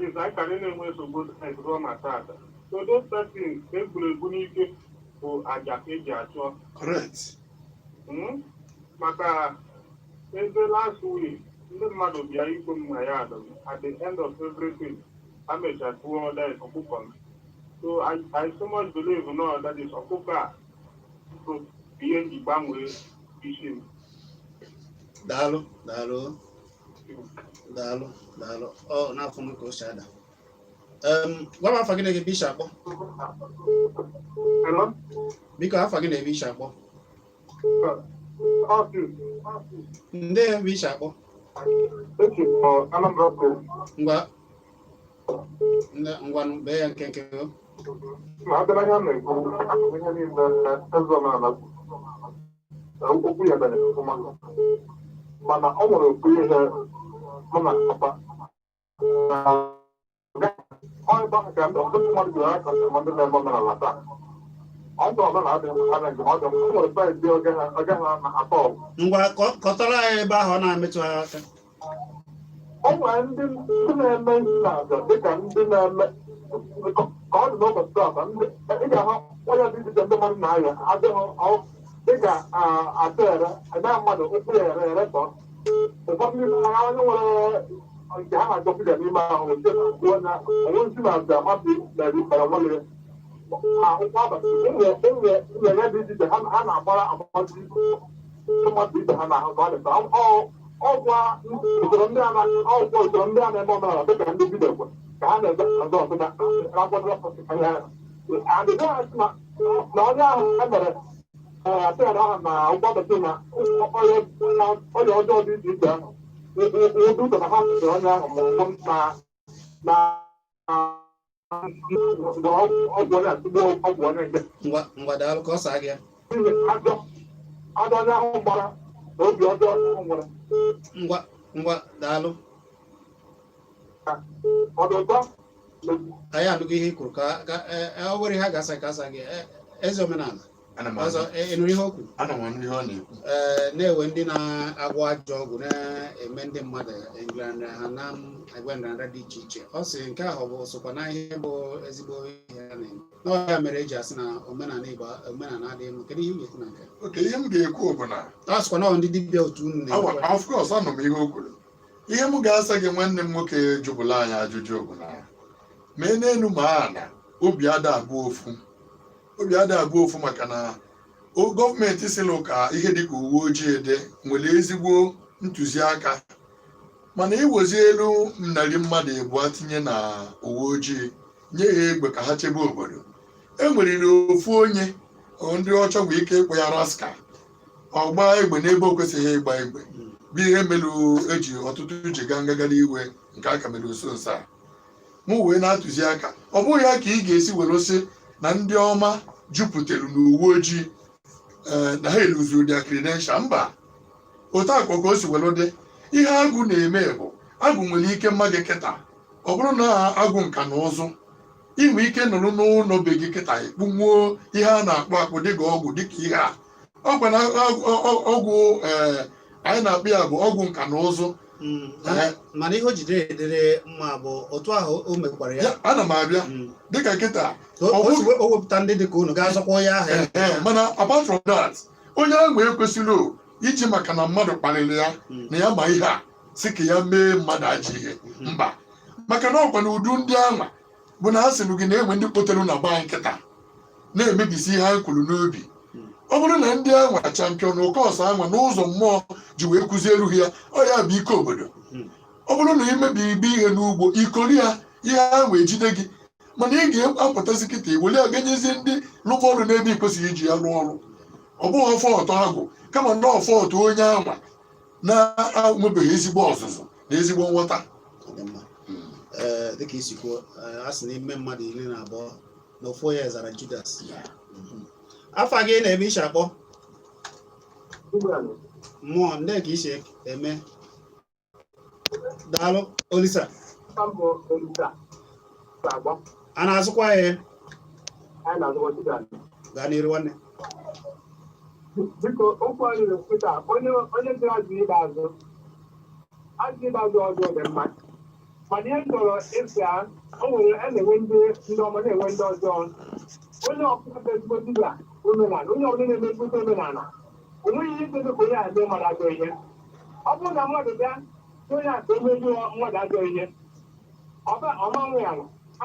is anyị karị na-enwe nsogbu ruo ma tata. So those persons egburu egbu n'ike bụ aja ka eji achụọ. Correct. Maka ebe last week ndị mmadụ bịa ikwu m na ya adọ at the end of everything ha mechaa tụọ that is ọkụkọ m. So I so much believe no that is ọkụkọ a bụ ihe m ji gbanwee isi m. Daalụ, daalụ, daalụ, daalụ. Ọ na-afụ m ka o si ada. Gwa m afa gị na ebe isi akpọ. Hello? Biko, afa gị na ebe isi akpọ. Ọfịs. Ndị ebe isi akpọ. Echi m Anambra State. Ngwa, ngwanụ, bee ya nkenke o. Ma abịa ihe a na-ekwu, ihe niile eze omenala kwuru, okwu ya banyere ọfụma, mana ọ nwere okwu ihe mụ na papa ọ ebe ahụ ka ndị ọtụtụ mmadụ jiri aka ma ndị na-eme omenala taa ọ dị ọbụla adịghị mma na njem ọjọọ o nwere saịdị ọ gaghị na atọ. Ngwa, kọtọrọ anyị ebe ahụ ọ na-emetụ ha aka. O nwere ndị na-eme nsị aja dịka ndị na-eme ka ọ dị n'ụbọchị taa, ndị ị ga-ahụ onye dị iche ndị mmadụ na-aya adịghị dịka ata ere eme mmadụ ụkwụ ya ere ere tọ ụfọdụ n'ime ha onye nwere nke ha na-achọ fida n'ime ahụ oche na na onwe nsị na aja mmadụ na-eri kpara nwere ma ụkwụ abalị enwe dị iche iche ha na-agbara agbazi mmadụ ibe ha n'ahụ ka ọ dị taa. Ọgwụ usoro ndị a ọgwụ usoro ndị a na-eme omenala dịka ndị bidokwe ka ha na-eme ọzọ ọzọ na akwado adịghị asị na onye ahụ e mere atịghara ahụ na ụgbọ bekee na ọrịa ọjọọ dị iche iche ahụ ụdị ụzọ na ha sịrị onye ahụ ma ọ bụ na na ọgwụ onye atụgbu ọgwụ onye nje. Ngwa, ngwa, daalụ, ka ọ saa gị ya. Ajọ ajọ onye ahụ gbara na obi ọjọọ ahụ nwere. Ngwa, ngwa, daalụ. Ọ dị ụtọ. Anyị anụgo ihe i kwuru ka ọ nwere ihe a ga-asa ka asa gị. Eze omenala. Ana m ọzọ anụ. Ị nụrụ ihe o kwuru? Ana m anụ ihe ọ na-ekwu. Ee, na-ewe ndị na-agwọ ajọ ọgwụ na-eme ndị mmadụ nrịanrịa ha na agwa nrịanrịa dị iche iche. Ọ sị nke ahụ bụ sokwa na ihe bụ ezigbo ihe a na-eme n'ọ ya mere eji asị na omenala Igbo omenala adịghị mma. Kedu ihe ị ga-ekwu na nke a? Oke, ihe m ga-ekwu bụ na Ọ sịkwa na ọ ndị dibịa otu unu awa na-ekwu. Of course, anụ m ihe o kwuru. Ihe m ga-asa gị, nwanne m nwoke jụbụla anyị ajụjụ, bụ na mee n'elu ma ana obi ada abụ ofu, obi ada abụ ofu, maka na gọọmenti si ka ihe dịka uwe ojii dị nwere ezigbo ntụziaka, mana iwozi elu narị mmadụ abụọ tinye na uwe ojii, nye ha egbe ka ha chebe obodo, e nweriri ofu onye ndị ọcha nwere ike ịkpọ ya rascal, ọ gbaa egbe n'ebe o kwesịghị ịgba egbe, bụ ihe mere eji ọtụtụ ji gaa ngagharị iwe nke aka mere nso nso a. Mụ wee na-atụzi aka, ọ bụghị ya ka ị ga-esi were sị na ndị ọma jupụtara n'uwe ojii, ee, na ha eluzuru their credential. Mba, otu akwa ka o si were dị. Ihe agụ na-eme bụ agụ nwere ike mma gị kịta, ọ bụrụ na agụ nka na ụzụ inwe ike nọrọ n'ụlọ be gị kịta ekpunwuo ihe a na-akpụ akpụ dịka ọgwụ, dịka ihe a ọkwa na ọgwụ ee anyị na-akpụ ya bụ ọgwụ nka na ụzụ. Mana ihe o jidere edere mma bụ otu ahụ o mekwara ya. Ya, ana m abịa. Dịka kịta O si o wepụta ndị dịka unu ga-azọkwa onye ahụ ya. Ee, mana apart from that, onye ahụ ekwesịrị o iji maka na mmadụ kparịrị ya na ya ma ihe a si ka ya mee mmadụ ajọ ihe, mba, maka na ọkwa na udu ndị anwa bụ na ha sịrị gị na enwe ndị kpotere na gbaa nkịta na-emebisi ihe anyị kwuru n'obi. Ọ bụrụ na ndị anwa champion oke ọsọ anwa n'ụzọ mmụọ ji wee kụziere ha ya, ọ ya bụ ike obodo. Ọ bụrụ na imebi ibe ihe n'ugbo ikori ya, ihe ahụ ejide gị, mana ị ga-apụtazi kịta iwere ya ganyezie ndị lụkwa ọrụ n'ebe ị kwesịrị iji ya rụọ ọrụ. Ọ bụghị ọfọ ọtọ agwụ, kama na ọfọ ọtọ onye anwa na-enwebeghị ezigbo ọzụzụ na ezigbo nghọta. Ọ dị mma. Ee, dịka isi kwuo, a sị n'ime mmadụ 12 na ofu onye zara Judas. Afa gị na ebe isi akpọ? Mmụọ ndị ka isi eme. Daalụ, Olisa. A na-azụkwa ya? Gaa n'iru, nwanne. Biko, okwu anyị na-ekwu taa, onye jụrụ ajụ ikpeazụ, ajụ ikpeazụ ọjọọ dị mma. Mana ihe m chọrọ ịsị a, o nwere a na-enwe ndị ọma, na-enwe ndị ọjọọ. Onye ọbụla bụ ezigbo dibịa omenala, onye ọbụla na-eme ezigbo omenala, o nweghị ihe kwesịrị ka onye a mee mmadụ ajọ ihe. Ọ bụrụ na mmadụ bịa sị onye a ka o mejuo mmadụ ajọ ihe, ọma nwe ya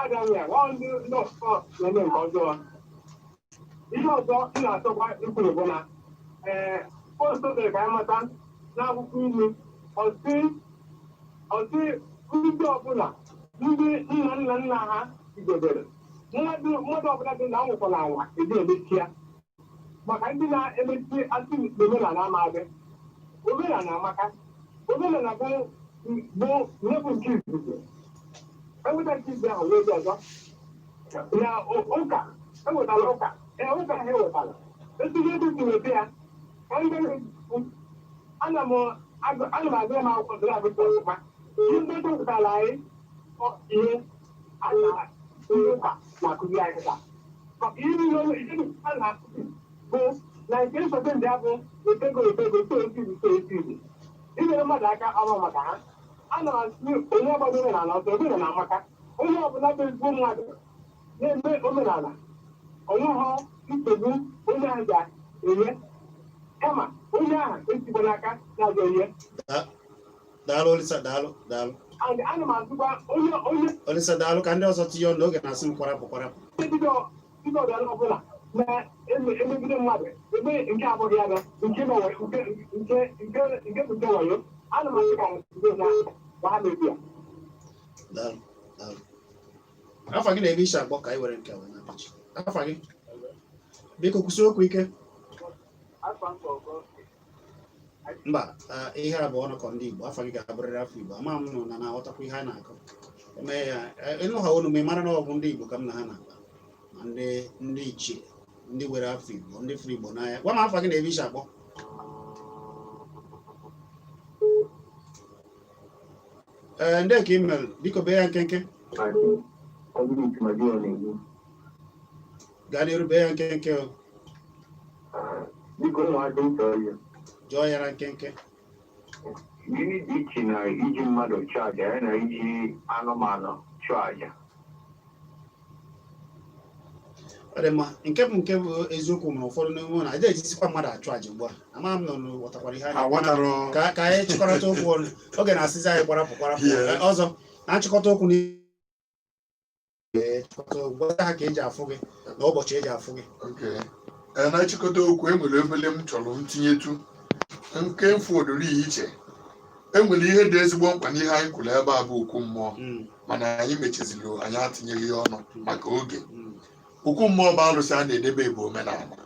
aga nwe ya. Ọ ndị ọzọ na-eme nke ọjọọ. Ihe ọzọ m na-achọkwa ikwuru bụ na ee, post mere ka anyị mata n'akwụkwọ ilu, ọsị ndị ọbụla ndị nna nna nna ha idobere mmadụ ọbụla dị na anwụkwala anwa eji emechi ya, maka ndị na-emechi asị na omenala amaghị omenala amaka. Omenala bụ ihe bụ nke izizi. Enweta nke izizi ahụ wee dị ọzọ na ụka ewetala ụka. Ee, ụka ha ewetala etinye ebe si weta ya ka ndị ana m agụ m akwụkwọ dịrị agụta ọfụma. Ihe ndị depụtara anyị ihe a na ndị ụka na-akụzi anyị taa, maka ihe niile ihe a na-akụzi bụ na nke nsogbu ndị abụ etego etego to etiri to etiri inyere mmadụ aka ọma maka ha. A na-asị onye ọgbado omenala ọsọ. Omenala amaka. Onye ọbụla bụ ezigbo mmadụ na-eme omenala, onweghị nsogbu onye ahụ ga-enye, kama onye ahụ esikwa n'aka na-ajọ ihe. Daalụ, Olisa, daalụ, daalụ. And ana m asịkwa onye Olisa, daalụ. Ka ndị ọzọ tinye ọnụ, oge na-asị m kwarapụ kwarapụ. Dibịa ọbịa ọbụla na-emegide mmadụ ebe nke abụghị ya bụ nke nke nke nke nke bụ nke wayo, ana m asị ka ndị na ma ha mebi ya. Daalụ, daalụ. Afa gị na ebe isi akpọ, ka anyị were nke a wee na-apịachi. Afa gị, biko, kwụsị okwu ike. Mba, ihe a bụ ọnọkọ ndị Igbo. Afa gị ga-abụrịrị afọ Igbo. Ama m nọ na na-aghọtakwa ihe a na-akọ eme ya. Ịnụ ha olu ma ị mara na ọ bụ ndị Igbo ka m na ha na-akpa, ma ndị ichie, ndị were afọ Igbo, ndị fụrụ Igbo n'anya. Gwa m afa gị na ebe isi akpọ. Ee, ndị ka email, biko, bee ya nkenke. Gaa n'iru, bee ya nkenke o. Biko, ụmụaka m chọrọ ya. Jụọ ya na nkenke. Gịnị dị iche na iji mmadụ chụọ aja ya na iji anụmanụ chụọ aja? Ọ dị mma. Nke bụ eziokwu, mana ụfọdụ n'ime ụlọ adịghị ejizikwa mmadụ achụ aja ugbu a. Ama m na unu ghọtakwara ihe anyị Aghọtara. Ka anyị chịkọrọta okwu ọnụ, oge na-asịzi anyị kwarapụ kwarapụ. Yes. Ọzọ na nchịkọta okwu, chịkọta okwu, gwa ha ka eji afụ gị na ụbọchị eji afụ gị. Okay. Ee, na nchịkọta okwu, enwere obele m chọrọ ntinyetu nke mfu odori iche. Enwere ihe dị ezigbo mkpa n'ihe anyị kwuru ebe a bụ okwu mmụọ, mana anyị mechiziri, anyị atinyeghị ya ọnụ maka oge. Okwu mmụọ bụ alụsị a na-edebe bụ omenala.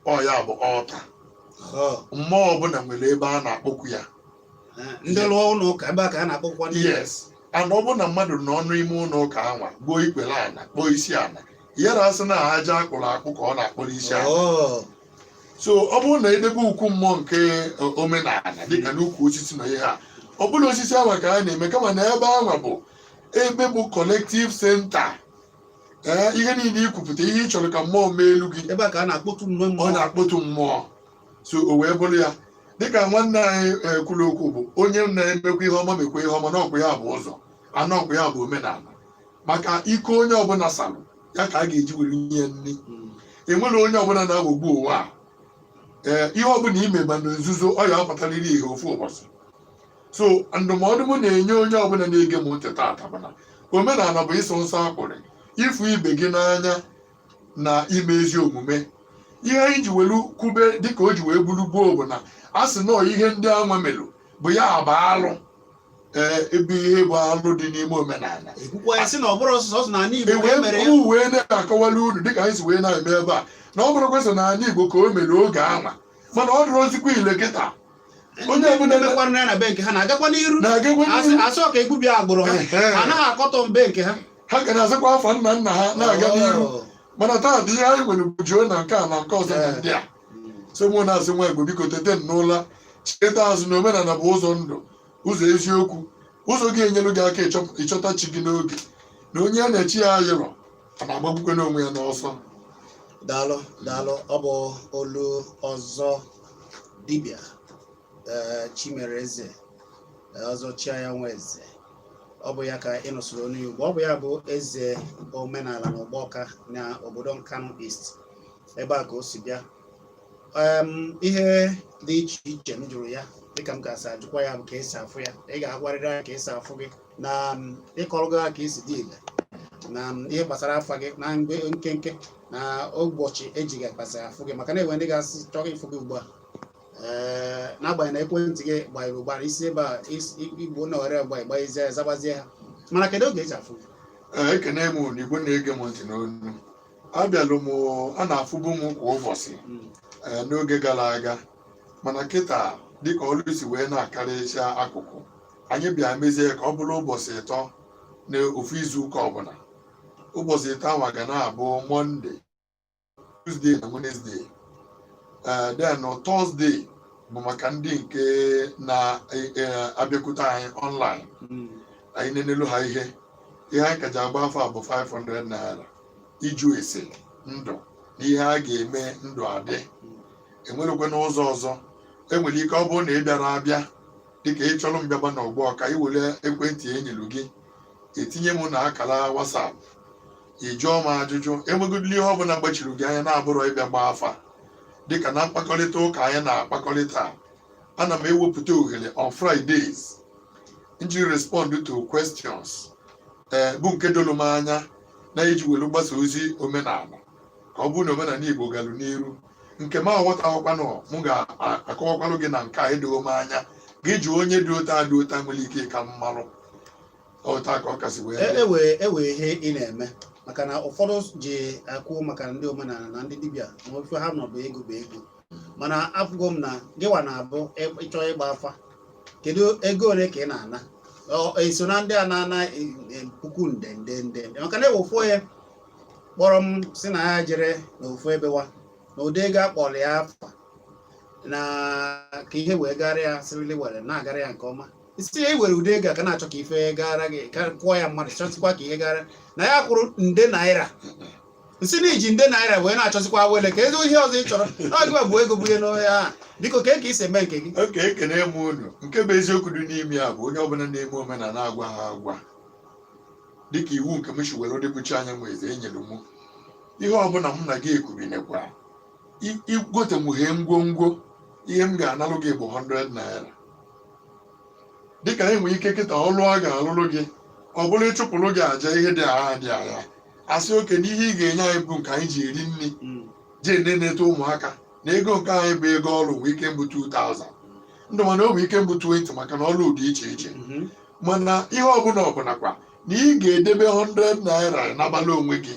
Ọ ya bụ ọta. Mmụọ ọbụla nwere ebe a na-akpọkwu ya. Ndị lụọ ụlọ ụka, ebe a ka a na-akpọkwa ndị. Yes, and ọ bụrụ na mmadụ nọ n'ime ụlọ ụka anwa gbuo ikpere ana, kpọọ isi ana, yara asị na aja akpụrụ akpụ ka ọ na-akpọrọ isi ana. So ọ bụrụ na edebe ukwu mmụọ nke omenala dịka n'ukwu osisi na ihe a, ọ bụrụ osisi anwa ka a na-eme, kama na ebe anwa bụ ebe bụ collective center, ee, ihe niile ikwupụta ihe ị chọrọ ka mmụọ mee elu gị. Ebe a ka a na-akpọtu mmụọ. Ọ na-akpọtu mmụọ. So o wee bụrụ ya, dịka nwanne anyị kwuru okwu, bụ onye na-emekwa ihe ọma, mekwa ihe ọma n'ọkwa ya bụ ụzọ anọ, ọkwa ya bụ omenala, maka ike onye ọbụla salụ ya ka a ga-eji were nye nri. Enwere onye ọbụla na-aghọgbu ụwa a. Ee, ihe ọbụla ime ma na nzuzo, ọ ya apụtarịrị ihe ofu ụbọchị. So ndụmọdụ m na-enye onye ọbụla na-ege m ntị taata bụ na omenala bụ ịsụ nsọ akpụrị, ịfụ ibe gị n'anya na ime ezi omume. Ihe anyị ji welu kwube dịka o ji wee buru gboo bụ na a sị nọọ ihe ndị anwa melụ bụ ya bụ alụ. Ee, ebe ihe bụ alụ dị n'ime omenala. Ekwukwa ya sị na ọ bụrụ ọsọsọ n'ala Igbo ka e ewee mere ya. ụ wee na-akọwala unu dịka anyị si wee na-eme ebe a, na ọ bụrụ kwesị na ala Igbo ka o mere oge anwa, mana ọ dụrụ ozikwa ile kịta onye ọbụla mekwara ya na be nke ha na-agakwa n'iru. Na-agakwa Asị n'iru. asị ọka egbubia agbụrụ ha. Anaghị akọtọ mbe nke ha. Ha ga na-azakwa afọ nna nna ha na-aga n'iru. Mana taata, ihe anyị nwere bụ juo na nke a na nke ọzọ na ndị a. So mụ na-asị nwa Igbo, biko, tete n'ụla, cheta azụ na omenala bụ ụzọ ndụ, ụzọ eziokwu, ụzọ ga-enyelu gị aka ịchọta chi gị n'oge, na onye a na-echi ya ayịrọ ọ na-agbagbukwe n'onwe ya n'ọsọ. Daalụ, daalụ. Ọ bụ olu ọzọ dibịa, ee, Chimereze, ee, ọzọ Chiaya Nweze. Ọ bụ ya ka ị nụsịrị onu ya ugbu. Ọ bụ ya bụ eze omenala na Ugbawka na obodo Nkanu East, ebe a ka o si bịa. Ihe dị iche iche m jụrụ ya, dịka m gasị ajụkwa ya, bụ ka esi afụ ya. Ị ga-agwarịrị ya ka esi afụ gị na ịkọrọ gị ka esi dị ile na ihe gbasara afa gị na mgbe nkenke na ụbọchị ejighị akpasị afụ gị, maka na enwe ndị ga-asị chọrọ ịfụ gị ugbu a. Ee, n'agbanyeghị na ekwentị gị gbanyere ụgbara isi ebe a igbo na owere gbanyezie ya, zabazie ha, mana kedu oge eji afụ gị? Ee, ekene m unu, Igbo na-ege m ntị n'onu. Abịalụ m, a na-afụbu m kwa ụbọchị n'oge gara aga, mana kịta, dịka ọrụ si wee na-akarịcha akụkụ, anyị bịa mezie ka ọ bụrụ ụbọchị 3 na ofu izu ụka ọbụla. Ụbọchị 3 ahụ ga na-abụ Monday, Tuesday na Wednesday. Ee, then Thursday bụ maka ndị nke na-abịakwute anyị online. Anyị na-enelu ha ihe. Ihe anyị kacha agba afọ a bụ 500 naira iju ese ndụ na ihe a ga-eme ndụ adị. Enwerekwe n'ụzọ ọzọ enwere ike, ọ bụrụ na ị bịara abịa, dịka ị chọrọ mbịaba n'ọgbọ, ka ị were ekwentị enyelu gị etinye m na akara WhatsApp, ị jụọ m ajụjụ. Enwegodila ihe ọbụla gbachiri gị anya na-abụrọ ịbịa gbaa afa, dịka na mkpakọrịta ụka anyị na-akpakọrịta, ana m ewepụta ohere on Fridays nji respond to questions, ee, bụ nke doro m anya na iji were mgbasa ozi omenala, ka ọ bụrụ na omenala Igbo galụ n'iru. Nke m aghọtaghịkwanụ, m ga-akọwakwanụ gị na nke a edoghị m anya, gị jụọ onye dị ụta dị ụta nwere ike ịka mmalụ ụta ka ọ kasị wee dị. Ewe ihe ị na-eme, maka na ụfọdụ ji akwụ maka ndị omenala na ndị dibịa na ofe ha nọ bụ ego bụ ego, mana afụgo m na gịwa na-abụ ịchọ ịgba afa, kedu ego ole ka ị na-ana? Ọ eso na ndị a na-ana puku nde nde nde nde? Maka na ewe ofu onye kpọrọ m si na ya jere n'ofu ebe wa na ụdị ego a kpọrọ ya afa na ka ihe wee gara ya sirili were na-agara ya nke ọma. Isi ya iwere ụdị ego a ka na-achọ ka ife gara gị, ka kwụọ ya mmadụ chọsịkwa ka ihe gara na ya kwụrụ nde naira nsị na iji nde naira wee na-achọzikwa awele ka ezi ihe ọzọ ị chọrọ na ọgịwa bụ ego bunye n'ọhịa a. Biko, ka isi eme nke gị? Oke, ekene m unu. Nke bụ eziokwu dị n'ime ya bụ onye ọbụla na-eme omenala agwa ha agwa, dịka iwu nke m si were dịbụchi anya nwe eze enyere mụ, ihe ọbụla m na gị ekwubinekwa igotenwughee ngwongwo, ihe m ga-analụ gị bụ 100 naira. Dịka enwe ike kịta ọlụ a ga-alụrụ gị, ọ bụrụ ịchụpụrụ gị aja ihe dị agha dị agha, asị oke n'ihe ị ga-enye anyị bụ nke anyị ji eri nri, jee neneta ụmụaka, na ego nke anyị bụ ego ọrụ nwee ike mbụ 2000 ndụ, mana o nwee ike mbụ 20, maka na ọrụ dị iche iche. Mana ihe ọbụla ọbụla kwa na ị ga-edebe 100 naira n'abalị onwe gị.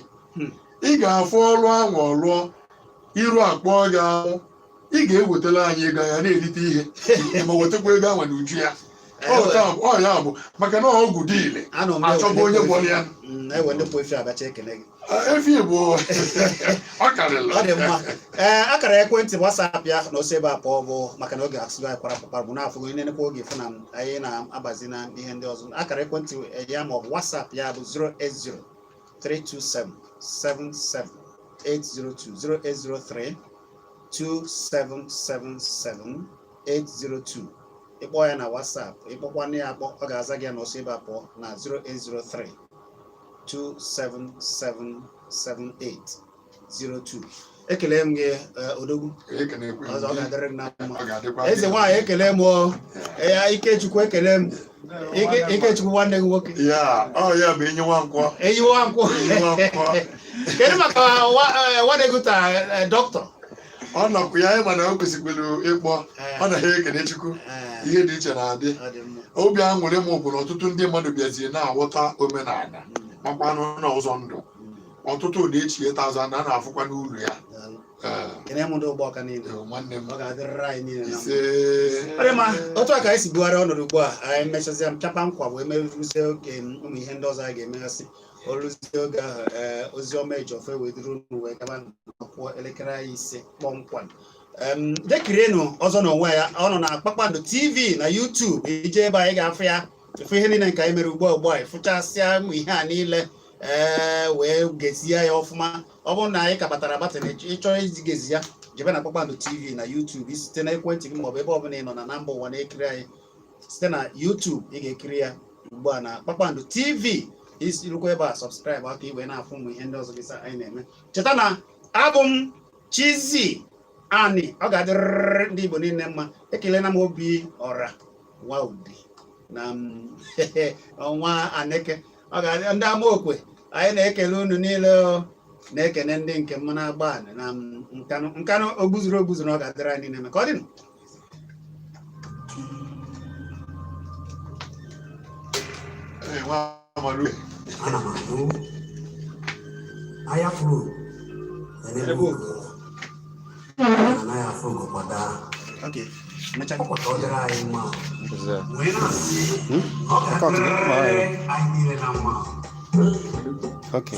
Ị ga-afụ ọrụ ahụ ọlụọ iru akpọọ gị ahụ, ị ga-ewetara anyị ego ya na-erite ihe ma wetakwa ego ahụ n'uju ya. Ọ ya bụ maka na ọgwụ dị ile. Anọ m. Achọba onye gwọrọ ya. Ewe ndị pụ efi abacha, ekele gị. Efi bụ ọ karịrị. Ọ dị mma. Ee, akara ekwentị WhatsApp ya na ose ebe a pụọ bụ maka na oge asụgo anyị kwara pụkpara bụ n'afọ onye nenekwa oge fụ na anyị na-abazi na ihe ndị ọzọ. Akara ekwentị ya ma ọ bụ WhatsApp ya bụ 080 327 77 802, 0803 2777 802. Ịkpọ ya na WhatsApp, ịkpọkwana ya akpọ, ọ ga-aza gị ya na ọsọ ebe a pụọ na 0803 2777802. Ekele m gị, odogwu. Ekenekwe m ọzọ, ọ gị. Ga-adịrị gị na mma. Ọ ga-adịkwa Eze gị. nwaanyị, ekele m o. Ee, Ikechukwu, ekele m. Ikechukwu, nwanne gị nwoke. Ya ọ ya bụ enyi Nwankwọ. Enyi Nwankwọ. Enyi Nwankwọ. Kedu maka nwanne gị taa, dọkịta? Ọ nọkwa ya, ịma na o kwesịkwara ịkpọ. Ọ na ha ekene Chukwu. Ihe dị iche na-adị. Ọ dị mma. Obi aṅụrị m bụ na ọtụtụ ndị mmadụ bịazie na-aghọta omenala, makwanụ n'ụzọ ndụ. Ọtụtụ na-echigheta azụ na a na-afụkwa n'uru ya. Daalụ. Ee. Kene m ndị ụgbọ ọka niile. Ee, nwanne m. Ọ ga-adịrịrị anyị niile na mma. Ise. Ọ dị mma. Otu a ka anyị si bugharị ọnọdụ ugbu a, anyị mechazịa mpịapa nkwa wee merụzie oge ụmụ ihe ndị ọzọ anyị ga-emegasị. Oluzie oge ahụ, ee, ozi ọma Ejiofor wee duru unu wee gaba akwụkwọ elekere anyị 5 kpọmkwem. Jekirienụ ọzọ n'onwe ya, ọ nọ na Kpakpando TV na YouTube. Ije ebe anyị ga-afụ ya, ịfụ ihe niile nke anyị mere ugbu a ugbu a, ịfụchasịa ụmụ ihe a niile, ee, wee gezie ya ọfụma. Ọ bụrụ na anyị ka batara agbata na ịchọrọ iji gezi ya, jebe na Kpakpando TV na YouTube site na ekwentị gị maọbụ ebe ọbụla ị nọ na mba ụwa na-ekiri anyị site na YouTube, ị ga-ekiri ya. Ugbu a na Kpakpando TV, isi rukwa ebe a, subscribe aka igwe na-afụ ụmụ ihe ndị ọzọ gị anyị na-eme. Cheta na abụ m Chizzy Ani. Ọ ga-adịrịrị ndị Igbo niile mma. Ekelela m Obi Ọra Nwaudi na ọnwa Aneke. Ọ ga-adị ndị Amaokwe, anyị na-ekele unu niile o, na-ekene ndị nke m na-agba anị na Nkanụ Nkanụ ogbuzuru ogbuzuru. Ọ ga-adịrị anyị niile mma. Ka ọ dịnụ. Ee, nwa Amalu. Ana m anụ ahịa furu n'ebe ugo anaghị afụ ugo kwada. Okay, mechaa. Ọkwa ka ọ dịrị anyị mma wee na-asị na ọ ga-adịrị anyị niile na mma. Okay.